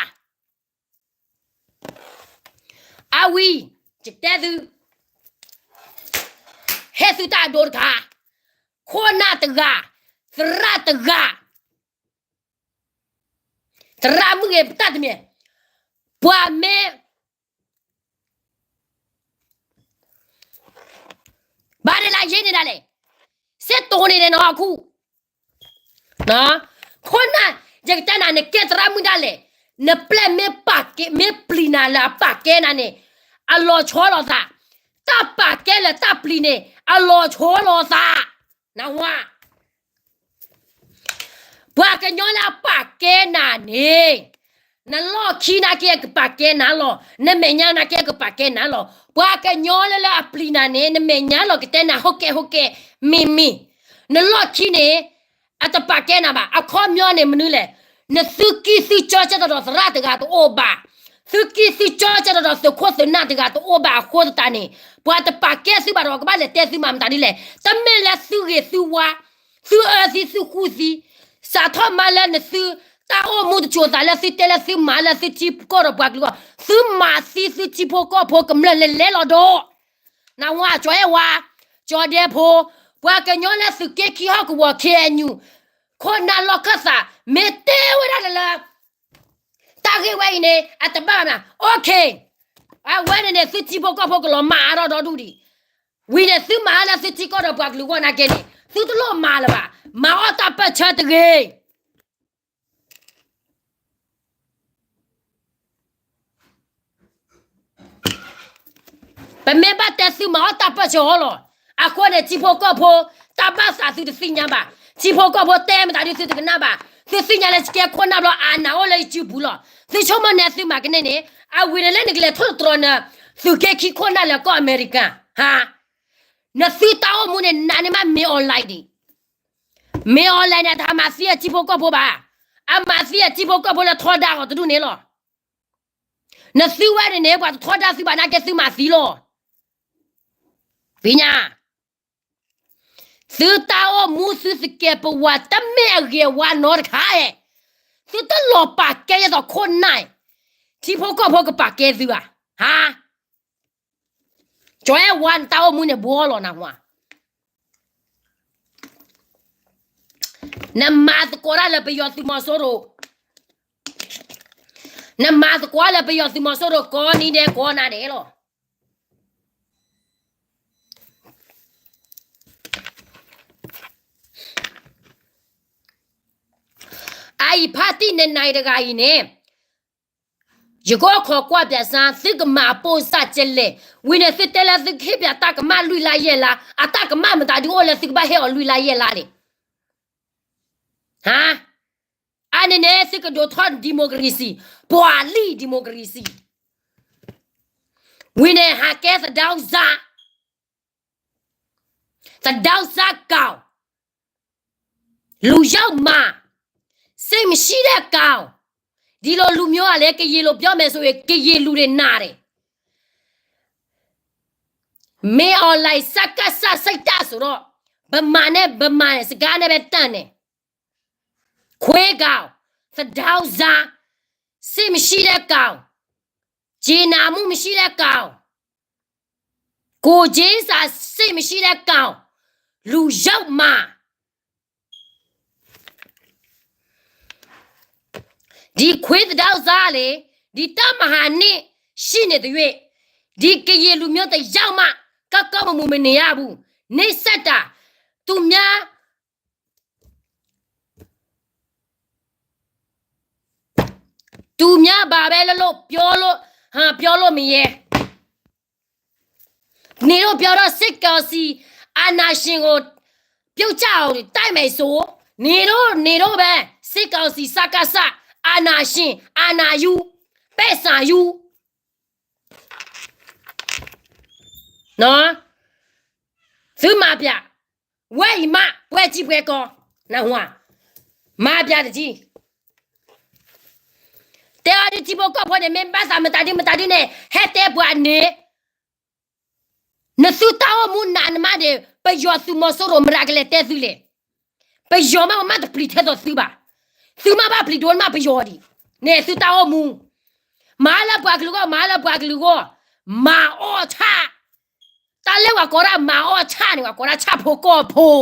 အဝံၤ, ယတဲသု, ဟဲသုတၢ်အဒိတဂၤ, ခိၣ်နၢ်တဂၤ, သရၣ်တဂၤ, သရၣ်မုၣ်ဂ့ၤပတၢ်တမံၤ, ပှၤမ့ၢ် ဘၣ်ဒ်လဲၣ်ယဲန့ၣ်ဒၣ်လဲာ်, စ့တိၤန့ၣ်န့ၣ်နီၢ်ခူၣ်, ခိၣ်နၢ်, ယကတဲနၤ နကဲသရၣ်မုၣ်ဒၣ်လဲာ်, နပျဲၢ်မ့ၢ်ပာ်ကဲ, မ့ၢ်ပျံၤနၤလၢအပာ်ကဲနၤန့ၣ်, အလီၤဆီလိာ်သး, တၢ်ပာ်ကဲလၢတၢ်ပျံၤန့ၣ် အလီၤဆီလိာ်သး, နၢ်ဟူဧါ. ပှၤကညီလၢအပာ်ကဲနၤန့ၣ်, နလီၢ်ခံနာ်က့ကပာ်ကဲနၤလီၤ, နမဲာ်ညါနာ်က့ကပာ်ကဲနၤလီၤ. ပှၤကညီလၢလၢအပျံၤနၤန့ၣ် နမဲာ်ညါလီၤကတဲနၤ ဟိကဲဟိကဲ, မ့ၢ်မ့ၢ်, နလီၢ်ခံန့ၣ် အတပာ်ကဲနၤဘၣ်. အခီပညီန့ၣ်မနုၤလဲၣ်, နသုကံၢ်သုကၠီကဲတဒီးသရၣ်တဂၤတအိၣ်ဘၣ်, သုကံၢ်သုကၠီကဒီးဒီးသုးခိၣ်သုးနၢ်တဂၤတအိၣ်ဘၣ်အဃိသတးန့ၣ်, ပှၤတပာ်ကဲသုဘၣ်ဒီးကဘၣ်လဲၤတဲသုမၤမတၤဒ်လဲၣ်. တမ့ၢ်လၢသုဂ့ၤသုဝါ, သုအၢသုသုဃူသံ, စးထီၣ်မးလၢနသုတၢ်အိၣ်မူတစိၤသးလၢသုတဲလၢသုမၤလၢသုထံကီၢ်ဒီးပှၤကလုာ်အဂီၢ်, သုမၤသံသုထံဖိကီၢ်ဖိကမျၢၢ်လဲၤလဲၤလီၤဒီး နဝၤကၠီအဲၣ်ဝါ, ကၠီဒဲဖိ, ပှၤကညီလၢသုးက့ခံဟီၣ်ကဝီၤ ခ့ၣ်အဲၣ်ယူၣ်, ခိၣ်နၢ်လီၢ်ခၢၣ်သး မ့ၢ်တဲဝဲဒၣ်လၢ တၢ်ဂ့ၢ်ဝဲအံၤန့ၣ် အတဘၣ်မး, okay, အဝဲန့ၣ်န့ၣ် သုထံဖိကီၢ်ဖိကလီၤမၢ်အါထီၣ်ဒီဒူၣ်ဒံး, ဝံၤန့ၣ်သုမၤအါလၢသုထံကီၢ်ဒီးပှၤကလုာ်အဂီၢ်နာ်က့န့ၣ် သုတလိၣ်မၤလၢၤဘၣ်, မၤအီၣ်တၢ်ပၢၢ်ဆၢတဂ့ၤ. ပမ့ၢ်ဘၣ်တဲသုမၤအီၣ်တၢ်ပၢၢ်ဆၢအီၤလီၤ. အဃိန့ၣ် ထံဖိကီၢ်ဖိ တၢ်ဘၣ်သးသုတသ့ၣ်ညါဘၣ်. ထံဖိကီၢ်ဖိတဲမတၤဒုးသုတကနၣ်ဘၣ်. သုသ့ၣ်ညါလၢကဲခိၣ်နၢ်ဘျီအနးအိၣ်လၢယစုပူၤလီၤ. သုဆိကမိၣ်န့ၢ်သုမၤကန့ၢ်န့ၣ် အဝံၤန့ၣ်လၢနကလဲၤထီၣ်တတြီနသုးက့ခံခိၣ်နၢ်လၢကီၢ်အမဲရကၤ, ဟါ, နသုတၢ်အိၣ်မူန့ၣ် နးန့ၢ်မးမ့ၢ် online ဒံး, မ့ၢ် online န့ၣ် အတဟးမၤသံအထံဖိကီၢ်ဖိဘၣ်. အမၤသံအထံဖိကီၢ်ဖိလၢထီဒါအီၤတဒူၣ်န့ၣ်လီၤ. နသုဝဲန့ၣ်န့ၣ် ပှၤတထီဒါသုဘၣ်နာ်က့သုမၤသံလီၤ. သ့ၣ်ညါ, သုတၢ်အိၣ်မူသုသကဲးပဝးတမ့ၢ်အဂ့ၤဝါနီတခါဧါ. သုတလီၤပာ်ကဲယသိးခိၣ်နၢ်, ထံဖိကီၢ်ဖိကပာ်ကဲသုဧါ, ဟါ. ကၠီအဲၣ်ဝါနတၢ်အိၣ်မူန့ၣ်ဘှီလီၤနဟါ. နမၤသကိးတၢ်လၢပယီၤသုးမီၤစိရိၤ, နမၤသကိးလၢပယီၤသုးမီၤစိရိၤကိးနံၤဒဲးကိးနၤဒဲးလီၤ. အအံၤဖါတံၢ်နနၤအံၤတဂၤအံၤန့ၣ် ယကအိၣ်ခိးကွၢ်ပၠးစၢ် သုကမၤပိၢ်စၢ်ကလဲၣ်, ဝံၤန့ၣ်သုတဲလၢသုကဟ့ၣ်ပၠးတၢ်ကမၣ်လွံၢ်လါယဲၢ်လါ, အတၢ်ကမၣ်မတၤဒုးအိၣ်လၢသုကဘၣ်ဟ့ၣ်အီၤလွံၢ်လါယဲၢ်လါန့ၣ်, ဟါ. အန့ၣ်န့ၣ် သုကဒိးထီၣ် democracy, ပှၤလံၢ် democracy, ဝံၤန့ၣ်ဟးကဲသဒၢစါ, သဒၢစါကီၢ် လူရောက်မှာ, စစ်မရှိတဲ့ကောင်, ဒီလိုလူမျိုးကလည်း ကရင်လိုပြောမယ်ဆိုရင် ကရင်လူတွေနာတယ်. မင်းအောင်လှိုင် စကစ စိတ်ဓာတ်ဆိုတော့ ဗမာနဲ့ဗမာနဲ့ စကားနဲ့ပဲတန့်တယ်. ခွေးကောင်, သဒၢစါ, စစ်မရှိတဲ့ကောင်, ကျေနပ်မှုမရှိတဲ့ကောင်, ကိုယ်ချင်းစာ စစ်မရှိတဲ့ကောင်, လူရောက်မှာ. ဒီခွေးသဒၢစါလေ, ဒီတပ်မဟာနှစ် ရှိနေသရွေ့, ဒီကရင်လူမျိုးတစ်ယောက်မှ ကောင်းကောင်းမွန်မွန် မနေရဘူး. နှိပ်စက်တာ, သူများ သူများဘာပဲလုပ်လုပ် ပြောလို့, ဟာ, ပြောလို့မရဲ. နင်တို့ပြောတော့ စစ်ကောင်စီ အာဏာရှင်ကို ပြုတ်ကျအောင် တိုက်မယ်ဆို, နင်တို့, နင်တို့ပဲ စစ်ကောင်စီ စကစ အာဏာရှင်, အာဏာယူ, ပဲဆံယူ. နော်, သုမၤပျး, ဝဲအံၤမး ပွဲကြီးပွဲကောင်း, နဟါ, မၤပျးတက့ၢ်. တဲအီၤဒ်ထံဖိကီၢ်ဖိန့ၣ် မ့ၢ်ဘၣ်သးမတၤဒ်မတၤဒ်န့ၣ် ဟဲတဲပှၤန့ၣ်, နသုတၢ်အိၣ်မူနးနမးန့ၣ် ပယီၤသုးမီၤစိရိၤမတၤကလဲၤတဲသုလဲၣ်. ပယီၤမး ပမ့ၢ်တပျံၤထဲသိးသုဘၣ်. သုမ့ၢ်ဘၣ်ပျံၤဒိၣ်မးပယီၤဒံး, န့ၣ်သုတၢ်အိၣ်မူ. မၤလၢပှၤကလုာ်ဂီၢ်, မၤလၢပှၤကလုာ်ဂီၢ်, မၤအီၣ်ဆၣ်. တၢ်လၢပှၤကိးဒၣ်မၤအီၣ်ဆၣ်န့ၣ် ပှၤကိးဒၣ်ဆၣ်ဖိကီၢ်ဖိ.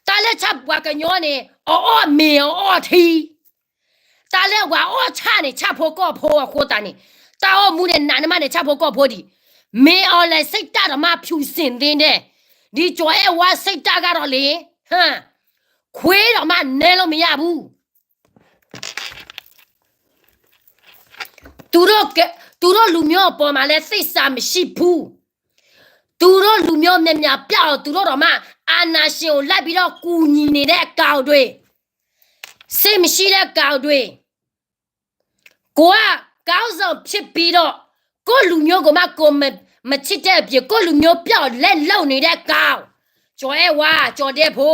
တၢ်လၢဆၣ်ပှၤကညီန့ၣ် အအီၣ်မ့ၤအအီၣ်ထံ. တၢ်လၢပှၤအီၣ်ဆၣ်န့ၣ် ဆၣ်ဖိကီၢ်ဖိအဃိသတးန့ၣ်, တၢ်အိၣ်မူန့ၣ် နးနမးန့ၣ် ဆၣ်ဖိကီၢ်ဖိဒံး. မ့ၢ်အီၤလဲၤ စိတ်ဓာတ်တော့မှ ဖြူစင်သေးတယ်. ဒီကၠီအဲၣ်ဝါ စိတ်ဓာတ်ကတော့လေ, ခွေးတော့မှ နဲလို့မရဘူး. သူတို့က, သူတို့လူမျိုးအပေါ်မှာလည်း သစ္စာမရှိဘူး. သူတို့လူမျိုး များများပြောက်အောင် သူတို့တော့မှ အာဏာရှင်ကို လိုက်ပြီးတော့ ကူညီနေတဲ့ ကောင်တွေ, စိတ်မရှိတဲ့ ကောင်တွေ. ကိုယ်က ခေါင်းဆောင်ဖြစ်ပြီးတော့ ကိုယ့်လူမျိုးကိုမှ ကိုယ်မ, မချစ်တဲ့အပြင် ကိုယ့်လူမျိုးပျောက်အောင် လက်လုပ်နေတဲ့ ကောင်. ကၠီအဲၣ်ဝါ, ကၠီဒဲဖိ,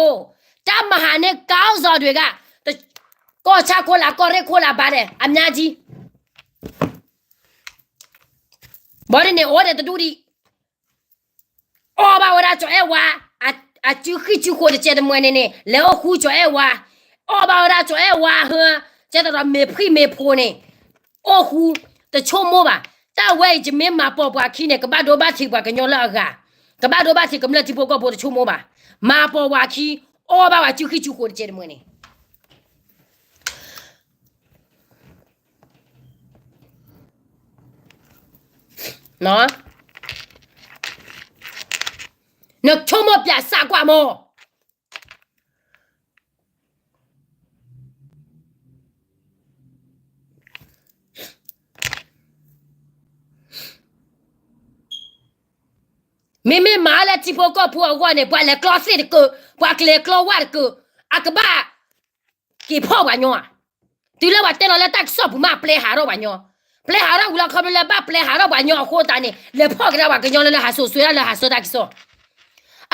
တပ်မဟာနှစ် ခေါင်းဆောင်တွေက တ, ကီၢ်ဆၣ်ခိၣ်လာ်, ကီၢ်ရ့ၣ်ခိၣ်လာ် ပါတယ်, အများကြီး. အဝဲန့ၣ်န့ၣ် အိၣ်ဒီးတဒူၣ်ဒံး, အီၣ်ဘၣ်ဝဲဒၣ်ကၠီၤအဲၣ်ဝါ, အ, အစုဃံၢ်စုဃိးတကဲးတမှဲၤန့ၣ်န့ၣ် လဲၤအိၣ်ဃူကၠီၤအဲၣ်ဝါ, အီၣ်ဘၣ်ဝဲဒၣ်ကၠီၤအဲၣ်ဝါဟၢ, ကဲသိးဒီးမ့ၢ်ဖှံမ့ၢ်ဖိန့ၣ်, အိၣ်ဃူ, တဆိကမိၣ်ဘၣ်, တၢ်ဝဲအံၤယမ့ၢ်မၤပိာ်ပှၤခံန့ၣ် ကဘၣ်ဒိဘၣ်ထံးပှၤကညီလၢအဂၤ, ကဘၣ်ဒိဘၣ်ထံးကမျၢၢ်ထံဖိကီၢ်ဖိတဆိကမိၣ်ဘၣ်, မၤပိာ်ပှၤခံ, အီၣ်ဘၣ်ဝဲစုဃံၢ်စုဃိးတကဲးတမှဲၤန့ၣ် နဆိကမိၣ်ပၠးစးကွၢ်မး, မ့မ့ၢ်မၤလၢထံဖိကီၢ်ဖိအဂီၢ်န့ၣ် ပှၤလဲၤကျီသ့ၣ်တကၢၢ်, ပှၤကလဲၤကျီဝၣ်တကၢၢ်, အကဘၣ် က့ၤဖီၣ်ပှၤညီဧါ. တုၤလၢပှၤတဲလီၤလၢတၢ်ကစီၣ်ပူၤမး ပျဲဟးထီၣ်ပှၤညီ, ပျဲဟးထီၣ်ဝံၤလီၤ ခီဖျိလၢဘၣ်ပျဲဟးထီၣ်ပှၤညီအဃိသတးန့ၣ် လဲၤဖီၣ်ကဒါပှၤကညီလၢလၢဟးစိာ်စွဲဒၣ်လၢဟးဆၢတၢ်ကစီၣ်,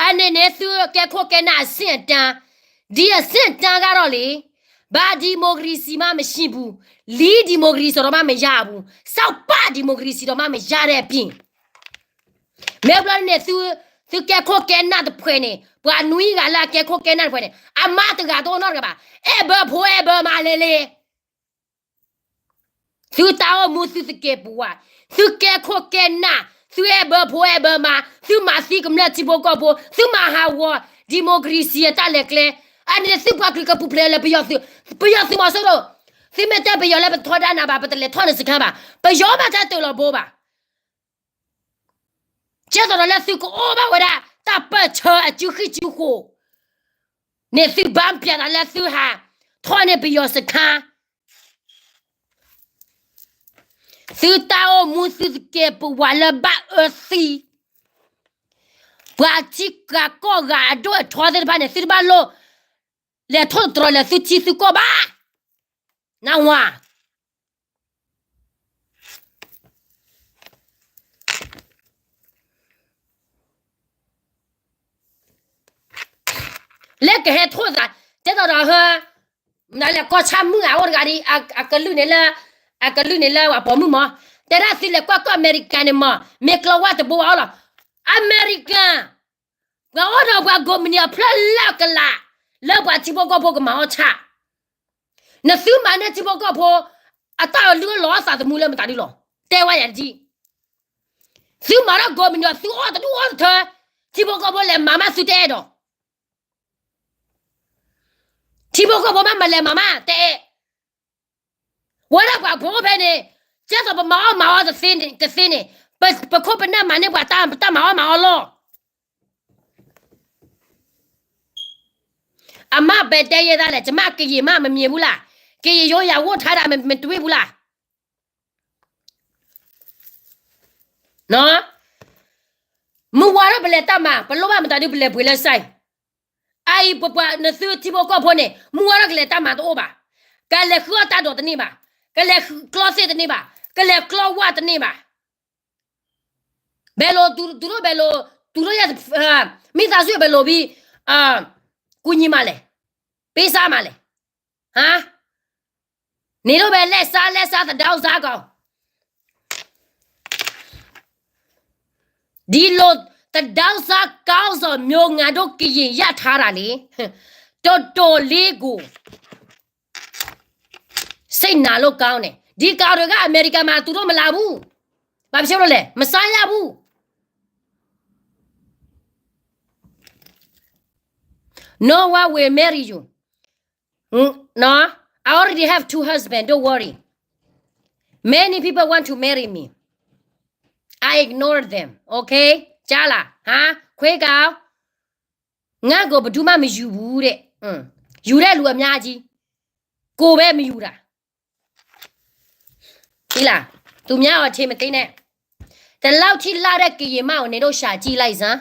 အန့ၣ်န့ၣ် သုကဲခိၣ်ကဲနၢ်အဆင့်အတန်း, ဒ်အဆင့်အတန်းကဒီးလံ, ဘၣ်ဒံၣ်မိၣ်ကရ့စံၣ်မးမ့ၢ်ဆံပူၤ, လံဒံၣ်မိၣ်ကရ့စံၣ်ဒီးမးမ့ၢ်ယါအပူၤ, စီၤပၢ်ဒံၣ်မိၣ်ကရ့စံၣ်ဒီးမးမ့ၢ်ယါဒဲးအပံၤ မ့ၢ်ဘျီန့ၣ် သုကဲခိၣ်ကဲနၢ်တဖှဲးန့ၣ် ပှၤနွံဂၤလၢအကဲခိၣ်ကဲနၢ်တဖှဲးန့ၣ် အမါတဂၤတအိၣ်နီတဂၤဘၣ်. အဲၣ်ဘၢဖိအဲၣ်ဘၢမါလဲၣ်လဲၣ်. သုတၢ်အိၣ်မူသုသကဲးပဝး, သုကဲခိၣ်ကဲနၢ်, သုအဲၣ်ဘၢဖိအဲၣ်ဘၢမါ, သုမၤသံကမျၢၢ်ထံဖိကီၢ်ဖိ, သုမၤဟးဂီၤ democracy အတၢ်လဲၤကျဲ, အန့ၣ်သုပှၤကလုာ်ကပူၤဖျဲးလၢပယီၤသုး, ပယီၤသုးမီၤစိရိၤ, သုမ့ၢ်တဲပယီၤလၢပထီဒါနၤဘၣ် ပတလဲၤထီၣ်နစခါဘၣ်, ပယီၤမးတၢ်တၢၢ်လီၤဘိဘၣ်. ကဲသိးဒီးလၢသုကအိၣ်ဘၣ်ဝဲဒၣ် တၢ်ပၢၢ်ဆၢအစုဃံၢ်စုဃိးန့ၣ် သုဘၣ်ပျဲးသးလၢသုဟးထီၣ်န့ၢ်ပယီၤစခါ, သုတၢ်အိၣ်မူသုသကဲးပဝးလၢဘၣ်အၢသံ, ပှၤထံဂၤကီၢ်ဂၤအဒိၣ်အထီသ့ၣ်တဖၣ်န့ၣ် သုတဘၣ်လိၣ် လဲၤထီၣ်တတြီၤလၢသုထံသုကီၢ်ဘၣ်. နဝၤ လၢကဟဲထီၣ်သး, တဲသိးဒီးဟၢ, နလဲၤကီၢ်ဆၣ်မုၣ်ဧါ အိၣ်တဂၤဒ်, အကလုၢ်န့ၣ်လၢ, အကလုၢ်န့ၣ်လၢပှၤပိာ်မုၣ်မး, တဲဒၣ်သုလဲၤကွၢ်ကွၢ်အမဲရကၤန့ၣ်မး, မ့ၢ်ကျီဝၣ်တဘိဘၣ်အီၤလီၤ. အမဲရကၤ ပှၤအိၣ်ဒီးပှၤကိးမုၢ်နံၤအဖျၢၣ်လၢအကလး, လၢပှၤထံဖိကီၢ်ဖိကမၤအီၣ်ဆၣ်, နသုမၤန့ၢ်ထံဖိကီၢ်ဖိ အတၢ်အလုၢ်အလီၢ်အသးသမူလၢမတၤဒုလီၤ, တဲဝဲယၤတက့ၢ်. သုမၤထီၣ်ကိးမုၢ်နံၤ သုအီၣ်တဒူၣ်အီၣ်တထၢ, ထံဖိကီၢ်ဖိလဲၤမၤမးသုတအဲၣ်ဒီး ထံဖိကီၢ်ဖိမးမၤလဲၤမၤမးတအဲၣ်, ဝဲဒၣ်ပှၤဖိအိၣ်ဖဲန့ၣ်, ကဲသိးပမၤအီၣ်မၤအီတသ့န့ၣ်, ပခိၣ်ပနၢ်မၤန့ၢ်ပှၤတၢ်မၤအီၣ်မၤအီလီၤ. အမ့ၢ်ပဲတဲယဲဒၣ်လဲၣ်, ကမ့ၢ်ကယံာ်မးမမံၤဘူးလၢ်, ကယံာ်ယိယၤဂိၢ်ထါဒၣ်မတဝံၣ်ဘူးလၢ်. မုၢ်ဝါထီၣ်ပလဲၤတၢ်မၤ, ပလိၣ်ဘၣ်မတၤဒုပလဲၤပှ့ၤလၢစဲ, အအံၤပပှၤနသုထံဖိကီၢ်ဖိန့ၣ် မုၢ်ဝါထီၣ်ကလဲၤတၢ်မၤတအိၣ်ဘၣ်, ကလဲၤဃုအီၣ်တၢ်ဒိးတန့ၢ်ဘၣ်, ကလဲၤကျီသ့ၣ်တန့ၢ်ဘၣ်, ကလဲၤကျီဝၣ်တန့ၢ်ဘၣ်. ဘဲလိၤ, တူၢ်လိာ်ဘဲလိၤ, တူၢ်လိာ်ယဲ, မ့ၢ်သးဆူၣ်ဘဲလိၤဘံ, ကူညီမးလဲၣ်, ပေးဆပ်မးလဲၣ်, ဟါ, န့ၣ်လိၣ်ဘဲလဲၣ်စါလဲၣ်စါသဒၢစါကီး, ဒီလိုသဒၢစါ ကောင်းဆောင်မျိုး ငါတို့ကရင်ရထားတာလေ, တော်တော်လေးကို စိတ်နာလို့ကောင်းတယ်, ဒီကောင်တွေက အမေရိကန်မှာ သူတို့မလာဘူး, ဘာဖြစ်လို့လဲ, မစားရဘူး. No one will marry you. No, I already have two husbands, don't worry. Many people want to marry me. I ignore them, okay? ကြားလား, ဟါ, ခွေးကောင်, ငါ့ကိုဘယ်သူမှမယူဘူးတဲ့, ယူတဲ့လူအများကြီး, ကိုယ်ပဲမယူတာ. သိလား, သူများအထင်မသေးနဲ့, ဒီလောက်ထိလှတဲ့ကရင်မကို နင်တို့ရှာကြည့်လိုက်စမ်း.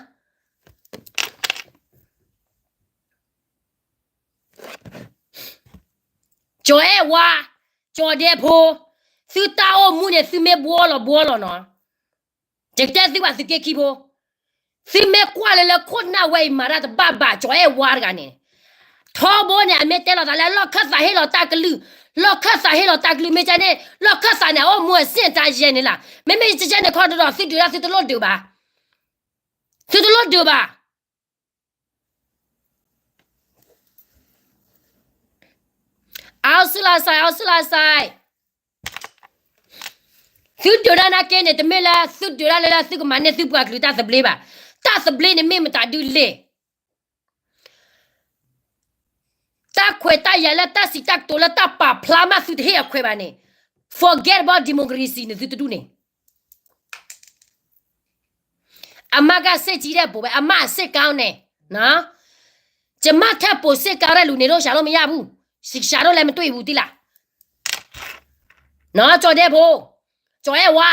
ကၠီၤအဲၣ်ဝါ, ကၠီၤဒဲဖိ, သုတၢ်အိၣ်မူန့ၣ် သုမ့ၢ်ဘှီလီၤဘှီလီၤနီၤ, ယတဲသုဘၣ်သုးက့ခံဖိ, သုမ့ၢ်ကွၢ်လၢလၢခိၣ်နၢ်ဝဲအံၤ မၤတၢ်တဘၣ်ဘၣ် ကၠီၤအဲၣ်ဝါတဂၤန့ၣ်, ထီဘိန့ၣ် အမ့ၢ်တဲလီၤသးလၢအလီၢ်ခၢၣ်သးဟ့ၣ်လီၤတၢ်ကလုၢ်, လီၢ်ခၢၣ်သးဟ့ၣ်လီၤတၢ်ကလုၢ်မ့ၢ်ကဲန့ၣ် လီၢ်ခၢၣ်သးန့ၣ် အအိၣ်မူအဆင့်အတန်းယဲၢ်န့ၣ်လီၤ. မ့မ့ၢ်ကဲန့ၣ်ခီဒီး သုဒုးတၢ်သုတလိၣ်ဒုးဘၣ်. သုတလိၣ်ဒုးဘၣ်. အီစူလါစဲး အီစူလါစဲး သုဒုးတၢ်နာ်က့န့ၣ် တမ့ၢ်လၢသုဒုးတၢ်လၢသုကမၤန့ၢ်သုပှၤကလုာ်တၢ်သဘျ့ဘၣ်. တၢ်သဘျ့န့ၣ်မ့ၢ်မတၤဒုလဲၣ်. တၢ်ခွဲးတၢ်ယာ်လၢတၢ်စံးတၢ်ကတိၤလၢတၢ်ပာ်ဖျါမးသုတဟ့ၣ်အခွဲးဘၣ်န့ၣ် forget about democracy န့ၣ်သုတဒူၣ်န့ၣ် အမ့ၢ်ကစ့ၢ်ကီးဒဲးဘိဝဲ အမ့ၢ်အစ့ၢ်ကီးန့ၣ် ကမ့ၢ်ထဲပိာ်စ့ၢ်ကီးဒဲးလူၤန့ၣ် ဒိၣ်စးဒိၣ်မ့ၢ်ယါဘူး, စံးစးဒိၣ်လဲၣ်မ့ၢ်တွံၢ်ဘူးတံၢ်လၢ်. ကၠီၤဒဲးဖိ, ကၠီၤအဲၣ်ဝါ,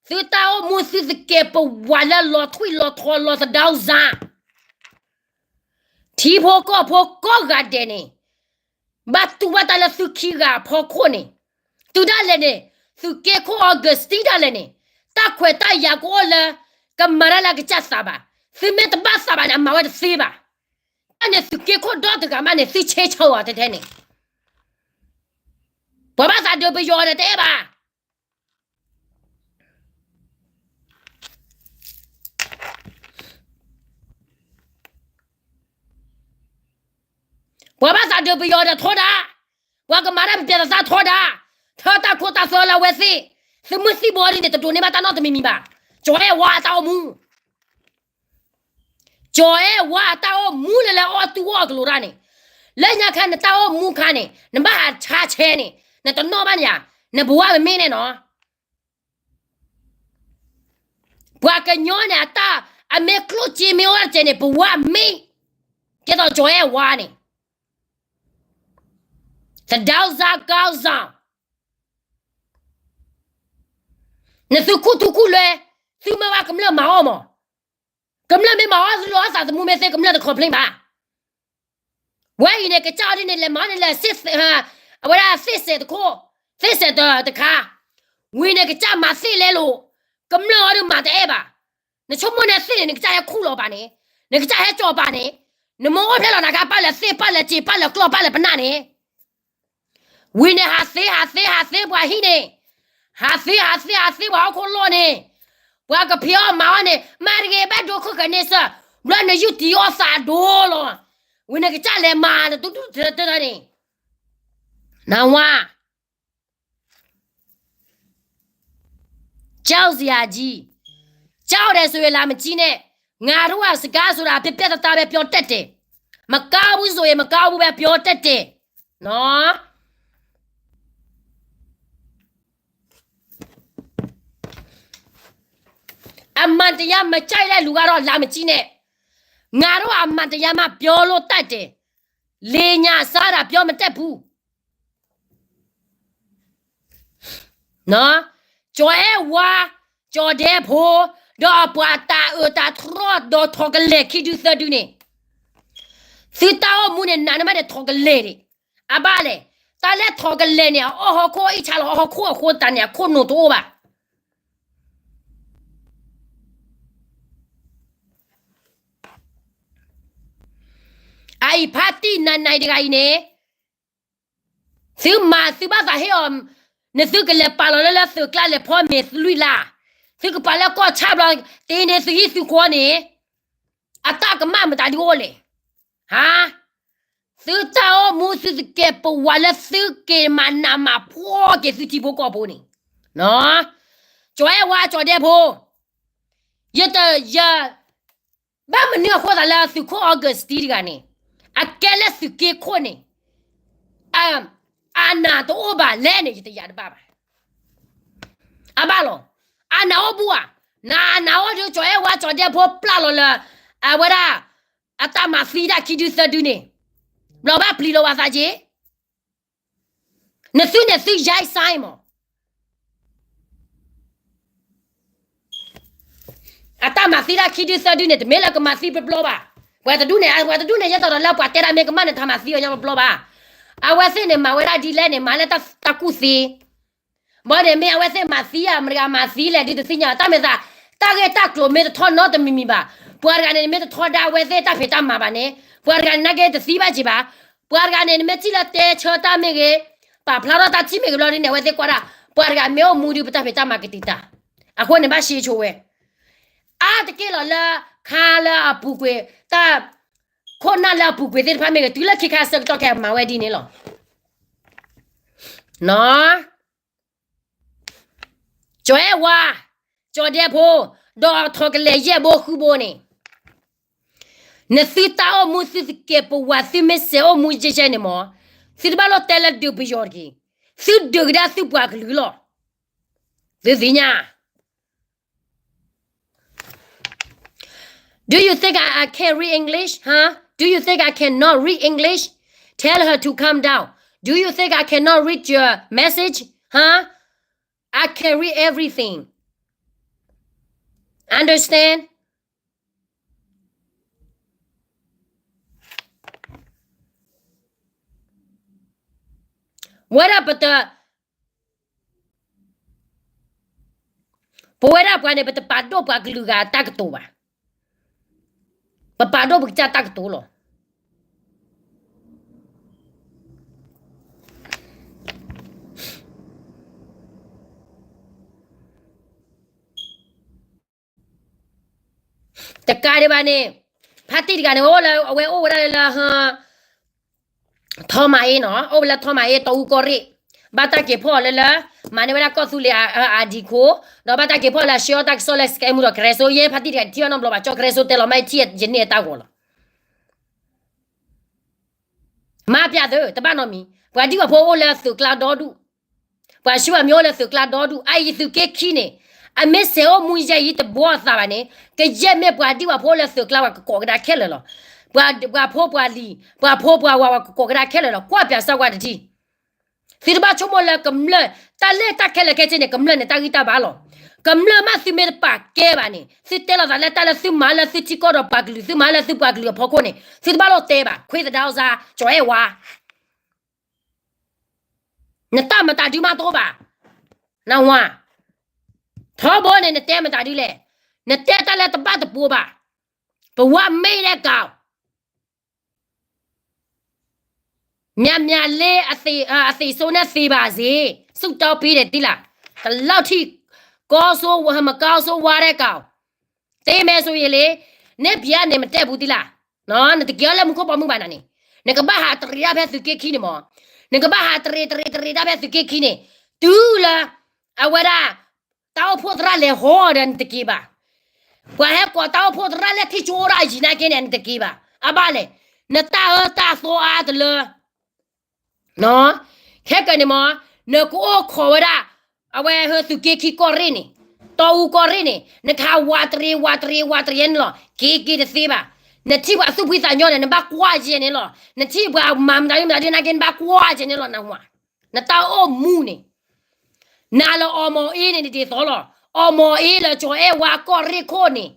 သုတၢ်အိၣ်မူသုသကဲးပဝးလၢလီၤထွံၣ်လီၤထီလီၤသဒါစၢ် ထံဖိကီၢ်ဖိကိးဂၤဒဲးန့ၣ် ဘၣ်တူၢ်ဘၣ်တၢ်လၢသုခံဂၤအဖီခိၣ်န့ၣ်, တုၤဒၣ်လဲာ်န့ၣ်, သုးက့ခိၣ် Augustine ဒၣ်လဲာ်န့ၣ်, တၢ်ခွဲးတၢ်ယာ်ကအိၣ်လၢ ကမၤတၢ်လၢအကစၢ်သးဘၣ်. သုမ့ၢ်တဘၣ်သးဘၣ်န့ၣ် အမၤဝဲတသ့ဘၣ်. တၢ်န့ၣ်သုးက့ခိၣ်ဒီတဂၤမးန့ၣ် သုဆဲးဆၢအီၤတဲထဲန့ၣ်, ပှၤဘၣ်သးဒုးပယီၤဒီးတအဲၣ်ဘၣ် ပှၤဘၣ်သးဒုးပယီၤဒီးထီဒါ, ပှၤကမၤတၢ်ပျဲၢ်သးထီဒါ, ထၢတၢ်ခိတၢ်သွဲလၢအဝဲသ့ၣ်, သုးမုၢ်သံၣ်ဘိဒ်န့ၣ် တဒိးန့ၢ်ဘၣ်တၢ်နီတမံၤမံၤဘၣ်. ကၠီၤအဲၣ်ဝါအတၢ်အိၣ်မူ ကၠီၤအဲၣ်ဝါအတၢ်အိၣ်မူလၢလၢအီၣ်တူၢ်အီၣ်ကလိၤတၢ်န့ၣ်, လၢညါခါနတၢ်အိၣ်မူခါန့ၣ် နဘၣ်ဟးဆါဆဲန့ၣ်, နတနီၣ်ဘၣ်န့ၣ်ဧါ, နဘဝမ့ၢ်န့ၣ်နီၤ ပှၤကညီန့ၣ် အတၢ်အမ့ၢ်ကျိၣ်စ့မ့ၢ်အိၣ်တစဲးန့ၣ် ဘဝမ့ၢ်, ကဲသိးကၠီၤအဲၣ်ဝါန့ၣ်, သဒါစၢ်ကီစၢ် နသုခူၣ်ထူခူၣ်လွဲ, သုမ့ၢ်ဝဲကမျၢၢ်မၤအီၣ်မး, ကမျၢၢ်မ့ၢ်မၤအီၣ်သုလီၤအီၣ်သးသမူမ့ၢ်သ့ ကမျၢၢ်တ complain ဘၣ်. ဝဲအံၤန့ၣ် ကစၢ်အီၤဒ်န့ၣ် လဲၤမၤအီၣ်န့ၣ်လၢ အဝဲဒၣ်သ့ၣ်စဲးတခိၣ်, သ့ၣ်စဲးတခါ, ဝံၤန့ၣ် ကစၢ်မၤသ့ၣ်လဲလိာ်, ကမျၢၢ်အီၤဒ်မၤတအဲၣ်ဘၣ်. နဆိကမိၣ်န့ၣ်သ့ၣ်န့ၣ် နကစၢ်ဟဲခူၣ်လီၤပာ်န့ၣ်, နကစၢ်ဟဲကၠီၤပာ်န့ၣ်, နမ့ၢ်အိၣ်ဖျဲၣ်လီၤနၤခါ ပာ်လၢသ့ၣ် ပာ်လၢစ့ ပာ်လၢကျီၢ် ပာ်လၢပနၢ်န့ၣ် ဝံၤန့ၣ် ဟးသ့ ဟးသ့ ဟးသ့ပှၤဟံၣ်န့ၣ်, ဟးသ့ ဟးသ့ ဟးသ့ပှၤဟီၣ်ခိၣ်လီၢ်န့ၣ်, ပှၤကဖံးအီၣ်မၤအီၣ်န့ၣ် မၤတဂ့ၤ ဘၣ်ဒိခိၣ်ကန့ၢ်စၢၤ, ဘျီနယူၢ်တံၢ်အီၣ်သးဒိလီၤ. ဝံၤန့ၣ်ကစၢ်လဲၤမၤတတူၢ်တူၢ်တၢ်တၢ်န့ၣ်, နဝါ ကြောက်စရာကြီး, ကြောက်တယ်ဆိုရင် လာမကြည့်နဲ့, ငါတို့က စကားဆိုတာ ပြတ်ပြတ်သားသားပဲ ပြောတတ်တယ်, မကောင်းဘူးဆိုရင် မကောင်းဘူးပဲ ပြောတတ်တယ်, နော်. အမှန်တရား မကြိုက်တဲ့လူကတော့ လာမကြည့်နဲ့, ငါတို့က အမှန်တရားမှ ပြောလို့တတ်တယ်, လိမ်ညာစားတာ ပြောမတတ်ဘူး. နော်, ကၠီၤအဲၣ်ဝါ, ကၠီၤဒဲဖိ, ဒီးအပှၤတၢ်အၢတၢ်တြီ ဒီးထိးကလဲၤခံဒုသၢဒုန့ၣ်, သုတၢ်အိၣ်မူန့ၣ် နးနမးန့ၣ် ထိးကလဲၤန့ၣ်, အဘၣ်လဲၣ်, တၢ်လၢထိးကလဲၤန့ၣ် အအီၣ်ဟီၣ်ခိၣ်အံၣ်ဆါလီၤဟီၣ်ခိၣ်အဃိသတးန့ၣ် အခိၣ်နူာ်တအိၣ်ဘၣ်. အအံၤဖါတံၢ်နးနးတဂၤအံၤန့ၣ်, သုမၤသုဘၣ်သးဟ့ၣ်အီၤ, နသုကလဲၤပာ်လီၤလၢလၢသုးကျါလဲၤဖီမ့ၤလွံၢ်လါ, သုကပာ်လၢကီၢ်ဆၣ်ဘျီ, တ့န့ၢ်သုဟံၣ်သုဃီန့ၣ်, အတၢ်ကမၣ်မတၤဒ်အိၣ်လဲၣ်, ဟါ, သုတၢ်အိၣ်မူသုသကဲးပဝးလၢသုက့ၤမၤနးမၤဖှီၣ်က့ၤသုထံဖိကီၢ်ဖိန့ၣ်, ကၠီၤအဲၣ်ဝါကၠီၤဒဲဖိ, ယတယ ဘၣ်မနုၤအဃိသးလၢသုးခိၣ် Augustine တဂၤန့ၣ်, အကဲလၢသုးက့ခိၣ်န့ၣ်, အနၢ်တအိၣ်ဘၣ်လဲၣ်န့ၣ် ယတယၤတဘၣ်ဘၣ်. အဘၣ်လီၤ, အနၢ်အိၣ်ဘူးဧါ, နအနၢ်အိၣ်ဒုး ကၠီၤအဲၣ်ဝါကၠီၤဒဲဖိပျၢ်လီၤလၢ, အဝဲဒၣ်, အတၢ်မၤသံတၢ်ခံဒုသၢဒုန့ၣ်, ဘျီဘၣ်ပျံၤလီၤဝဲသးက့ၤ နသုန့ၣ်သုယါစါမး, အတၢ်မၤသံတၢ်ခံဒုသၢဒုန့ၣ် တမ့ၢ်လၢကမၤသံပျီပျီဘၣ်. ပှၤတဒူၣ်န့ၣ်, ပှၤတဒူၣ်န့ၣ် ယဲသိးဒီးလၢပှၤတဲဒၣ်မ့ၢ်ကမၣ်န့ၣ် တမၤသံအီၤညီပျီပျီဘၣ်. အဝဲသ့ၣ်န့ၣ် မၤဝဲဒၣ်ဒ်လဲၣ်န့ၣ် မၤလၢတၢ်ကူၣ်သ့ ဘၣ်န့ၣ်မ့ၢ်အဝဲသ့ၣ်မၤသံဧါ မတၤဂၤမၤသံလဲၣ် ဒုးတသ့ၣ်ညါ တၢ်မ့ၢ်သး, တၢ်ဂ့ၢ်တၢ်ကျိၤမ့ၢ်တထီၣ်နီတမံၤမံၤဘၣ်. ပှၤတဂၤန့ၣ် နမ့ၢ်တထီဒါအဝဲသ့ၣ်တၢ်ဖံးတၢ်မၤဘၣ်န့ၣ် ပှၤတဂၤန့ၣ် နာ်က့တသံဘၣ်က့ၤဘၣ်. ပှၤတဂၤန့ၣ် နမ့ၢ်ထံၣ်လၢတဲဆၢတၢ်မ့ၢ်ဂ့ၤ, ပာ်ဖျါထီၣ်တၢ်ထံၣ်မ့ၢ်ကဘျီဒ်န့ၣ် အဝဲသ့ၣ်ကွၢ်ဒၣ် ပှၤတဂၤမ့ၢ်အိၣ်မူဒီးပတၢ်ဖံးတၢ်မၤကတံာ်တာ်, အဃိန့ၣ်ဘၣ်ရှဲဆိဝဲ, အါတက့ၢ်လီၤလၢ ခါလၢအပူၤကွံာ် တၢ် ခိၣ်နၢ်လၢအပူၤကွံာ်သ့ၣ်တဖၣ်မ့ၢ်ဂ့ၤ တုၤလၢခံခါဆၢကတီၢ်ခဲအံၤမၤဝဲဒ်န့ၣ်လီၤ. နီၢ် ကၠီၤအဲၣ်ဝါ, ကၠီၤဒဲဖိ, ဒီးထီၣ်ကလဲာ်ယဲၢ်ဘိဃုဘိန့ၣ်, နသုတၢ်အိၣ်မူသုသကဲးပဝးသုမ့ၢ်စဲးအိၣ်မူယဲၢ်ယဲၢ်န့ၣ်မး, သုတဘၣ်လိၣ်တဲလၢဒုးပယီၤတဂ့ၤ, သုဒုးကဒါသုပှၤကလုာ်လီၤ. သုသ့ၣ်ညါ Do you think I, I can't read English? Huh? Do you think I cannot read English? Tell her to calm down. Do you think I cannot read your message? Huh? I can read everything. Understand? ဝဲဒၣ်ပတ ပဝဲဒၣ်ပှၤန့ၣ် ပတပာ်ဒိၣ်ပှၤကလုာ်ဂၤတၢ်ကတိၤဘၣ်. ပပာ်ဒိၣ်ပကစၢ်တၢ်ကတိၤလီၤ. တကးဒံးဘၣ်န့ၣ်, ဖါတံၢ်တဂၤန့ၣ် အိၣ်လၢ အဝဲအိၣ်ဝဲဒၣ်လၢ ထီမၤအ့နီၤ, အိၣ်ဝဲလၢထီမၤအ့ တီအူကီၢ်ရ့ၣ်, ဘၣ်တၢ်က့ၤဖီၣ်အီၤလၢလၢ မၤန့ၢ်ဝဲဒၣ်ကီၢ်သူလ့ၤအဒံးခိၣ်, ဒီးဘၣ်တၢ်က့ၤဖီၣ်လၢအဆှၢအီၣ်တၢ်ကစီၣ်လၢ စကဲမူဒီးကရၢစိ, ယဲဖါတံၢ်တဂၤထံၣ်အီၤနီတဘျီဘၣ်, ကၠီကရၢစိတဲလီၤမး ယထံၣ်ယန့ၢ်အတၢ်ဂီၤလီၤ. မၤပျးသု တဘၣ်နီတမံၤ, ပှၤဒံၣ်ပှၤဖိအိၣ်လၢသုးကျါဒီဒူၣ်, ပှၤဆှၢပှၤမံၤအိၣ်လၢသုးကျါဒီဒူၣ်, အအံၤသုးက့ခံန့ၣ်, အမ့ၢ်စဲးအိၣ်မူယဲၢ်အံၤတဘှီအသးဘၣ်န့ၣ်, ကယဲၢ်မ့ၢ်ပှၤဒံၣ်ပှၤဖိအိၣ်လၢသုးကျါပှၤကကိးကဒါခဲလၢာ်လီၤ. ပှၤဖိပှၤလံၤ, ပှၤဖိပှၤဝၤပှၤကကိးကဒါခဲလၢာ်လီၤ. ကွၢ်ပၠးစၢ်ကွၢ်တထံၣ်, သုတဘၣ်ဆိကမိၣ်လၢကမျၢၢ်, တၢ်လၢတၢ်ခဲလၢာ်ခဲဆ့န့ၣ် ကမျၢၢ်န့ၣ်တၢ်ဂံၢ်တၢ်ဘါလီၤ. ကမျၢၢ်မးသုမ့ၢ်တပာ်ကဲဘၣ်န့ၣ်, သုတဲလီၤသးလၢတၢ်လၢသုမၤလၢသုထံကီၢ်ဒီးပှၤကလုာ်, သုမၤလၢသုပှၤကလုာ်အဖီခိၣ်န့ၣ်, သုတဘၣ်လိၣ်တဲဘၣ်, ခွ့သဒါအီၣ်စါ, ကၠီၤအဲၣ်ဝါ နတၢ်မတၤဒုမးတအိၣ်ဘၣ်, နဝၤ, ထီဘိန့ၣ် နတဲမတၤဒုလဲၣ်, နတဲတၢ်လၢတဘၣ်တပိၤဘၣ်, ပဝဲမ့ၢ်ဒဲကး မၠးမၠးလ့ အသံးစိန့ၣ်သံးဘၣ်စ့ၢ်, ဆူၣ်တီပံၤဒဲးတံၢ်လၢ်, တလီၢ်ထံၣ်, ကီစိ, မကီစိဝါဒဲကး, တ့မဲစိယ့လ့, န့ၣ်ပျဲန့ၣ်မတဲပူၤတံၢ်လၢ်, နတက့ၤအီၤလၢမူခိၣ်ဘီမုၢ်ဘၣ်နၤန့ၣ်, နကဘၣ်ဟးတရံးဒၣ်ဖဲသုးက့ခံန့ၣ်မး, နကဘၣ်ဟးတရံးတရံးတရံးဒၣ်ဖဲသုးက့ခံန့ၣ်, တုၤလၢ အဝဲဒၣ် တၢ်အိၣ်ဖှိၣ်သရၣ်လဲၤဟီဒီးနတက့ၤဘၣ်, ပှၤဟဲကိးတၢ်အိၣ်ဖှိၣ်သရၣ်လၢထံၣ်ကၠိအိၣ်ဒၣ်အယံၤနာ်က့န့ၣ် နတက့ၤဘၣ်, အဘၣ်လဲၣ်, နတၢ်အၢတၢ်သီအါတလၢ ခဲကနံၣ်မး, နကအိၣ်ခိးဝဲဒၣ်, အဝဲဟဲသုးက့ခံကီၢ်ရ့ၣ်န့ၣ်, တီအူကီၢ်ရ့ၣ်န့ၣ်, နကဟးဝးတရံးဝးတရံးဝးတရံးန့ၣ်လီၤ, က့ၤက့ၤတသ့ဘၣ်, နထံၣ်ပှၤသူၣ်ဖှံသးညီန့ၣ် နဘၣ်ကွၢ်ကဲန့ၣ်လီၤ, နထံၣ်ပှၤမၤမတၤဒုမတၤဒုနာ်က့ နဘၣ်ကွၢ်ကဲန့ၣ်လီၤ, နဝၤ, နတၢ်အိၣ်မူန့ၣ် နၤလၢအီမီၤအ့န့ၣ် နဒ်သိးလီၤ, အီမီၤအ့လၢကၠီၤအဲၣ်ဝါကီၢ်ရ့ၣ်ခိၣ်န့ၣ်,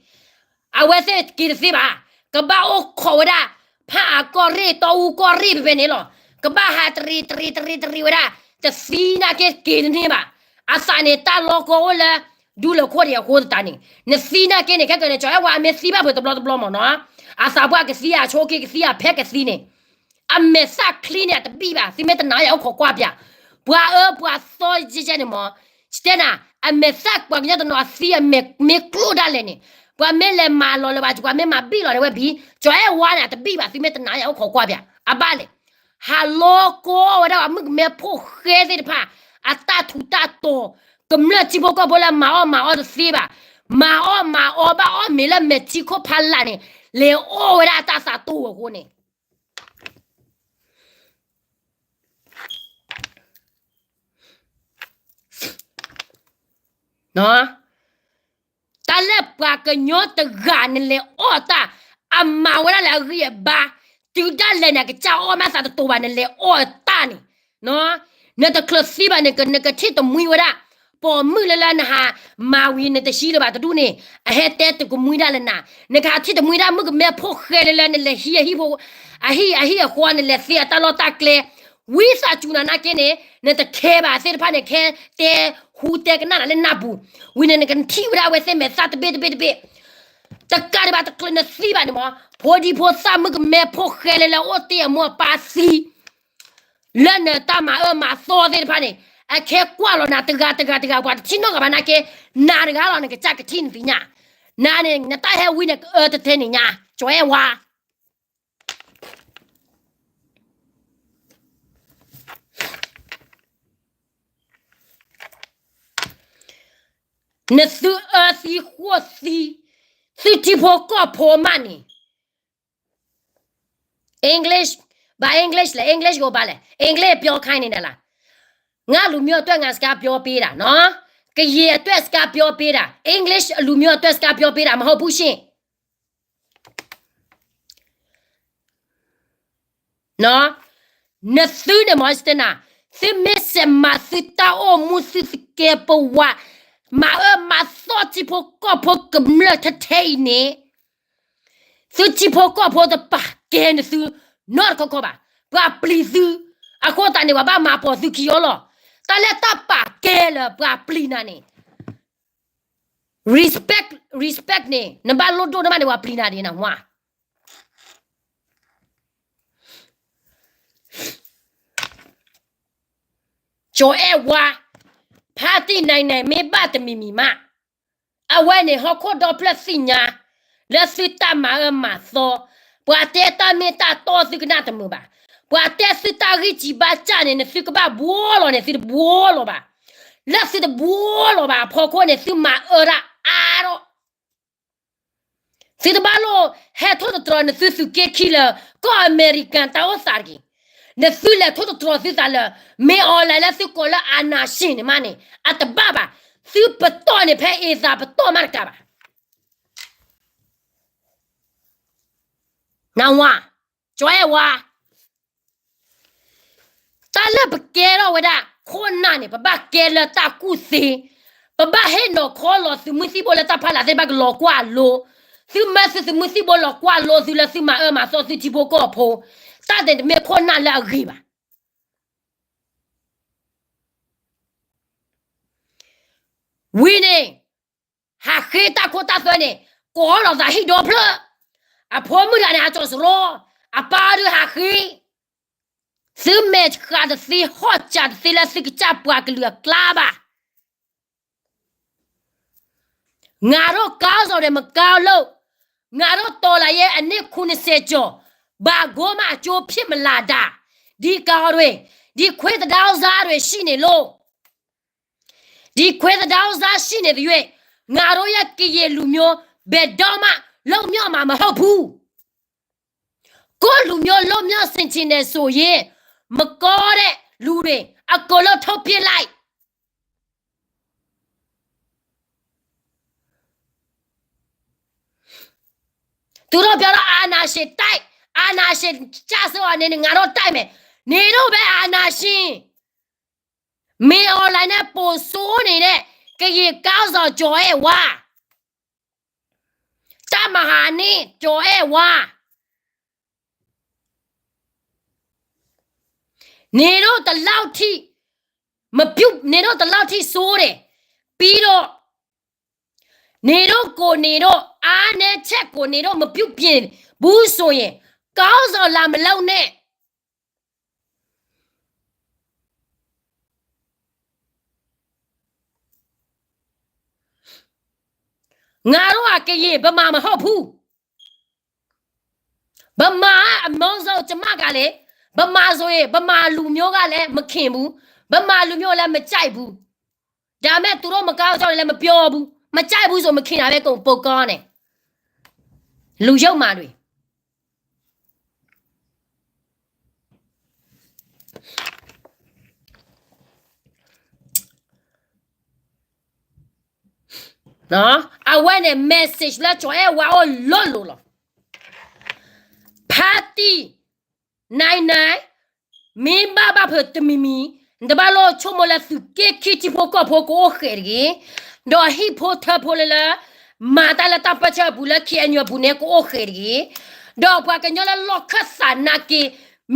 အဝဲသ့ၣ်က့ၤတသ့ဘၣ်, ကဘၣ်အိၣ်ခိးဝဲဒၣ်, ဖးအါကီၢ်ရ့ၣ် တီအူကီၢ်ရ့ၣ်ဖဲဖဲန့ၣ်လီၤ, ကဘၣ်ဟးတရံးတရံးတရံးတရံးဝဲဒၣ်, တသံနာ်က့က့ၤတန့ၢ်ဘၣ်, အသးန့ၣ်တၢ်လီၤကီအိၣ်လၢ, ဒူလၢခိၣ်ဒံးအဃိသတးန့ၣ်, နသံနာ်က့န့ၣ် ခဲကနံၣ် ကၠီၤအဲၣ်ဝါအမ့ၢ်သံဘၣ်ဖဲတဘျီတဘျီမးနီၤ, အသးပှၢ်ကသံအဆိက့ကသံအဖဲကသံန့ၣ် အမဲာ်သၣ်ချံန့ၣ် အတဘံၣ်ဘၣ်, သုမ့ၢ်တနာ်ယၤအိၣ်ခိးကွၢ်ပၠး, ပှၤအၢပှၤသီယဲၢ်န့ၣ်မး, တဲနၤ, အမဲာ်သၣ်ပှၤကညီတနီၤအသံအမဲာ်မ့ၢ်ကျိၣ်ဒၣ်လဲာ်န့ၣ်, ပှၤမ့ၢ်လဲၤမၤလီၤလၢၤဘၣ် ပှၤမ့ၢ်မၤဘံၣ်လီၤန့ၣ်ဝဲဘံၣ်, ကၠီၤအဲၣ်ဝါန့ၣ် အတဘံၣ်ဘၣ်, သုမ့ၢ်တနာ်ယၤအိၣ်ခိးကွၢ်ပၠး, အဘၣ်လဲၣ်, ဟးလီၤကီဝဲဒၣ်ပှၤမုၣ်ကမဲဖိဃဲသ့ၣ်တဖၣ်, အတၢ်ထူးတၢ်တီၤ, ကမျၢၢ်ထံဖိကီၢ်ဖိလၢမၤအီၣ်မၤအီတသ့ဘၣ်, မၤအီၣ်မၤအီဘၣ်အီၣ်မ့ၤလၢမဲာ်ထံခိၣ်ဖးလာ်န့ၣ်, လဲၤအီၣ်ဝဲဒၣ်အတၢ်သးတိၢ်ဝဲအဃိန့ၣ် တၢ်လၢပှၤကညီတဂၤနလဲၤအီၣ်တၢ်, အမၤဝဲဒၣ်လၢအဂံၢ်အဘါ, တုၤဒၣ်လဲာ်န့ၣ် အကစၢ်အီၣ်မးသးတတိၤဘၣ် နလဲၤအီၣ်တၢ်န့ၣ်, နတချုးသံဘၣ်န့ၣ် နကထံၣ်တမှံဝဲဒၣ်, ပိာ်မုၣ်လၢလၢနဟးမၤဝံၤနတဟံးလၢၤဘၣ်တဒူၣ်န့ၣ်, အဟဲတဲတကမှံဒၣ်လၢနၤ, နကဟးထံၣ်တမှံဒၣ်မုၣ်ကမဲဖိဃဲလၢလၢ နလဲၤဟံးအဟံၣ်ဖိ, အဟံၣ်အဟံၣ်အဃီ နလဲၤသ့အတၢ်လီၢ်တၢ်ကျဲ ဝံသးစူၤနၤနာ်က့န့ၣ် နတခဲဘၣ်သ့ၣ်တဖၣ်န့ၣ် ခဲတဲဟူတဲကနၣ်နၤလၢနၢ်ပူၤ, ဝံၤန့ၣ် နကထံၣ်ဝဲဒၣ်အဝဲသ့ၣ်မဲာ်သၣ်တဘ့ၣ်တဘ့ၣ်တဘ့ၣ်, တကးဒံးဘၣ်တချုးနသံဘၣ်န့ၣ်မး, ဖိဒံဖိသၣ်မုၣ်ကမဲဖိဃဲလၢလၢအိၣ်တ့ၢ်အမိၢ်အပၢ်သံ လၢနတၢ်မၤအၢမၤသီသ့ၣ်တဖၣ်န့ၣ် အခဲကွၢ်လီၤနၤတဂၤတဂၤတဂၤ ပှၤတထံၣ်နီတဂၤဘၣ်နာ်က့, နၤတဂၤလီၤ နကစၢ်ကထံၣ်နသ့ၣ်ညါ, နၤန့ၣ် နတၢ်ဟဲဝံန့ၣ်ကအၢတထဲန့ၣ်ညါ, ကၠီအဲၣ်ဝါ နသုအၢသံဃိၣ်သံ, သုထံဖိကီၢ်ဖိမးန့ၣ်, English, ဘၣ် English လဲၣ်, English ကအိၣ်ဘၣ်လဲၣ်, English ပြောခိုင်းနေတာလား, ငါလူမျိုးအတွက် ငါစကားပြောပေးတာနော်, ကရင်အတွက် စကားပြောပေးတာ, English လူမျိုးအတွက် စကားပြောပေးတာ မဟုတ်ဘူးရှင့်. နသုန့ၣ်မ့ၢ်စတနၤ, သုမ့ၢ်စဲးမၤသုတၢ်အိၣ်မူ သုသကဲးပဝး, မၤအၢမၤသီထံဖိကီၢ်ဖိကမျၢၢ်ထဲထဲအံၤန့ၣ်, သုထံဖိကီၢ်ဖိတပာ်ကဲနသုနီတခီခီဘၣ်. ပှၤပျံၤသု, အဃိသတးန့ၣ် ပှၤဘၣ်မၤပိာ်သုခံအီၤလီၤ. တၢ်လၢတၢ်ပာ်ကဲလၢပှၤပျံၤနၤန့ၣ် respect, respect န့ၣ် နဘၣ်လိၣ်ဒိၣ်န့ၢ်မးန့ၣ် ပှၤပျံၤနၤဒ်နဝါ ကၠီအဲၣ်ဝါ, ဖါတံၢ်နဲၣ်နဲၣ် မ့ၢ်ဘၣ်တမံၤမံၤမး, အဝဲန့ၣ် ဟီၣ်ခိၣ်ဒီဖျၢၣ်သ့ၣ်ညါ လၢသုတၢ်မၤအၢမၤသီ, ပှၤတဲတၢ်မ့ၢ်တၢ်တီသုကနၣ်တမုာ်ဘၣ်, ပှၤတဲသုတၢ်ဂံၢ်စၢ်ဘါစၢ်န့ၣ် နသုကဘၣ်ဘှီလီၤန့ၣ် သုတဘှီလီၤဘၣ်, လၢသုတဘှီလီၤဘၣ်အဖီခိၣ်န့ၣ် သုမၤအၢဒၣ်အါထီၣ် သုတဘၣ်လိၣ်ဟဲထိၣ်သတြီၤနသုသုးက့ခံလၢ ကီၢ်အမဲရကၤတၢ်အိၣ်သးတဂ့ၤ. နသုလဲၤထိၣ်သတြီၤသုသးလၢ မ့ၢ်အီၤလဲၤလၢသုကိးလၢ အာဏာရှင် န့ၣ်မးန့ၣ် အတဘၣ်ဘၣ်. သုပတီၢ်န့ၣ် ဖဲအ့သးပတီၢ်မးတကးဘၣ်. နဝါ, ကၠီအဲၣ်ဝါ တၢ်လၢပကဲထီၣ်ဝဲဒၣ်ခိၣ်နၢ်န့ၣ် ပဘၣ်ကဲလၢတၢ်ကူၣ်သ့, ပဘၣ်ဟ့ၣ်နီၤခီလီၤသုးမုၢ်သံၣ်ဘိလၢတၢ်ဖီလာ်သ့ၣ်တဖၣ်ကလီၤကွၢ်လိ, သုမၢသုးမုၢ်သံၣ်ဘိလီၤကွၢ်လိသုလၢသုမၤအၢမၤသီသုထံဖိကီၢ်ဖိ, တၢ်ဒဲးတမ့ၢ်ခိၣ်နၢ်လၢအဂ့ၤဘၣ်. ဝံၤန့ၣ် ဟးဃ့တၢ်ခိတၢ်သွဲန့ၣ် ကိးလီၤသးဟံၣ်ဒီဖျၢၣ်, အဖိမုၣ်တဂၤန့ၣ် အကၠီစရီ, အပၢ်ဒုးဟးဃ့, သုမဲာ်ဃးတသ့ ဟီၣ်စးတသ့လၢသုကစၢ်ပှၤကလုာ်အကျါဘၣ်. ငါတို့ခေါင်းဆောင်တွေ မကောင်းလို့, ငါတို့တော်လှန်ရေးအနှစ် ခုနှစ်ဆယ်ကျော်, ဘာမှအကျိုးဖြစ်မလာတာ, ဒီကောင်တွေ, ဒီခွေးသဒါဥစားတွေရှိနေလို့, ဒီခွေးသဒါဥစားရှိနေသရွေ့, ငါတို့ရဲ့ကရင်လူမျိုး ဘယ်တော့မှလွတ်မြောက်မှာမဟုတ်ဘူး. ကိုယ့်လူမျိုးလွတ်မြောက်စေချင်တယ်ဆိုရင်, မကောင်းတဲ့လူတွေ အကုန်လုံးထုတ်ပစ်လိုက်. သူတို့ပြောတော့ အာဏာရှင်တိုက်, အာဏာရှင်ကျဆုံးအောင်နေနေ ငါတို့တိုက်မယ်. နေတော့ပဲ အာဏာရှင်, မင်းအောင်လှိုင်နဲ့ ပိုဆိုးနေတဲ့ ကရင်ခေါင်းဆောင် ကျော်အဲၣ်ဝါ, တပ်မဟာနှစ် ကျော်အဲၣ်ဝါ, နေတော့ဒီလောက်ထိ, မပြုတ်, နေတော့ဒီလောက်ထိဆိုးတယ်. ပြီးတော့, နေတော့ကိုနေတော့ အားနည်းချက်ကိုနေတော့ မပြုတ်ပြင်ဘူးဆိုရင် ခေါင်းဆောင်လာမလုပ်နဲ့. ငါတို့ကကရင်, ဗမာမဟုတ်ဘူး. ဗမာအမျိုးစုံကျမကလည်း, ဗမာဆိုရင် ဗမာလူမျိုးကလည်းမခင်ဘူး, ဗမာလူမျိုးလည်းမကြိုက်ဘူး. ဒါပေမဲ့ သူတို့မကောင်းကြောင်းလည်းမပြောဘူး, မကြိုက်ဘူးဆို မခင်တာပဲ ကိုယ့်ကိုယ်ကောင်းတယ်. လူယုံမာတွေ. အဝဲန့ၣ် message လၢကၠီၤအဲၣ်ဝါအိၣ်လိၤလိၤလီၤ. ဖါတံၢ် နံၤနံၤ, မ့ၢ်ဘၣ်ဘၣ်ဖုးတမံၤမံၤ, နတဘၣ်လိၣ်ဆိကမိၣ်လၢသုးက့ခံထံဖိကီၢ်ဖိကအိၣ်ဃဲးတဂ့ၤ, ဒီးဟံၣ်ဖိထၢဖိလၢလၢ မၤတၢ်လၢတၢ်ပၢဆှၢအပူၤလၢ ခ့ၣ်အဲၣ်ယူၣ် အပူၤန့ၣ် ကအိၣ်ဃဲးတဂ့ၤ, ဒီးပှၤကညီလၢလီၢ်ခၢၣ်သးနာ်က့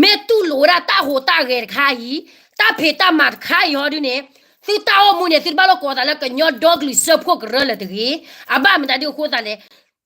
မ့ၢ်တူၢ်လိာ်ဝဲဒၣ်တၢ်ဟူးတၢ်ဂဲၤတခါအံၤ, တၢ်ဖံးတၢ်မၤတခါအံၤဟီဒုန့ၣ်, သုတၢ်အိၣ်မူန့ၣ် သုတဘၣ်လိၣ်ကိးသးလၢကညီဒီကလုာ်စၢဖှိၣ်ကရၢလၢၤတဂ့ၤ. အဘၣ်မတၤဒ်အဃိသတးလဲၣ်,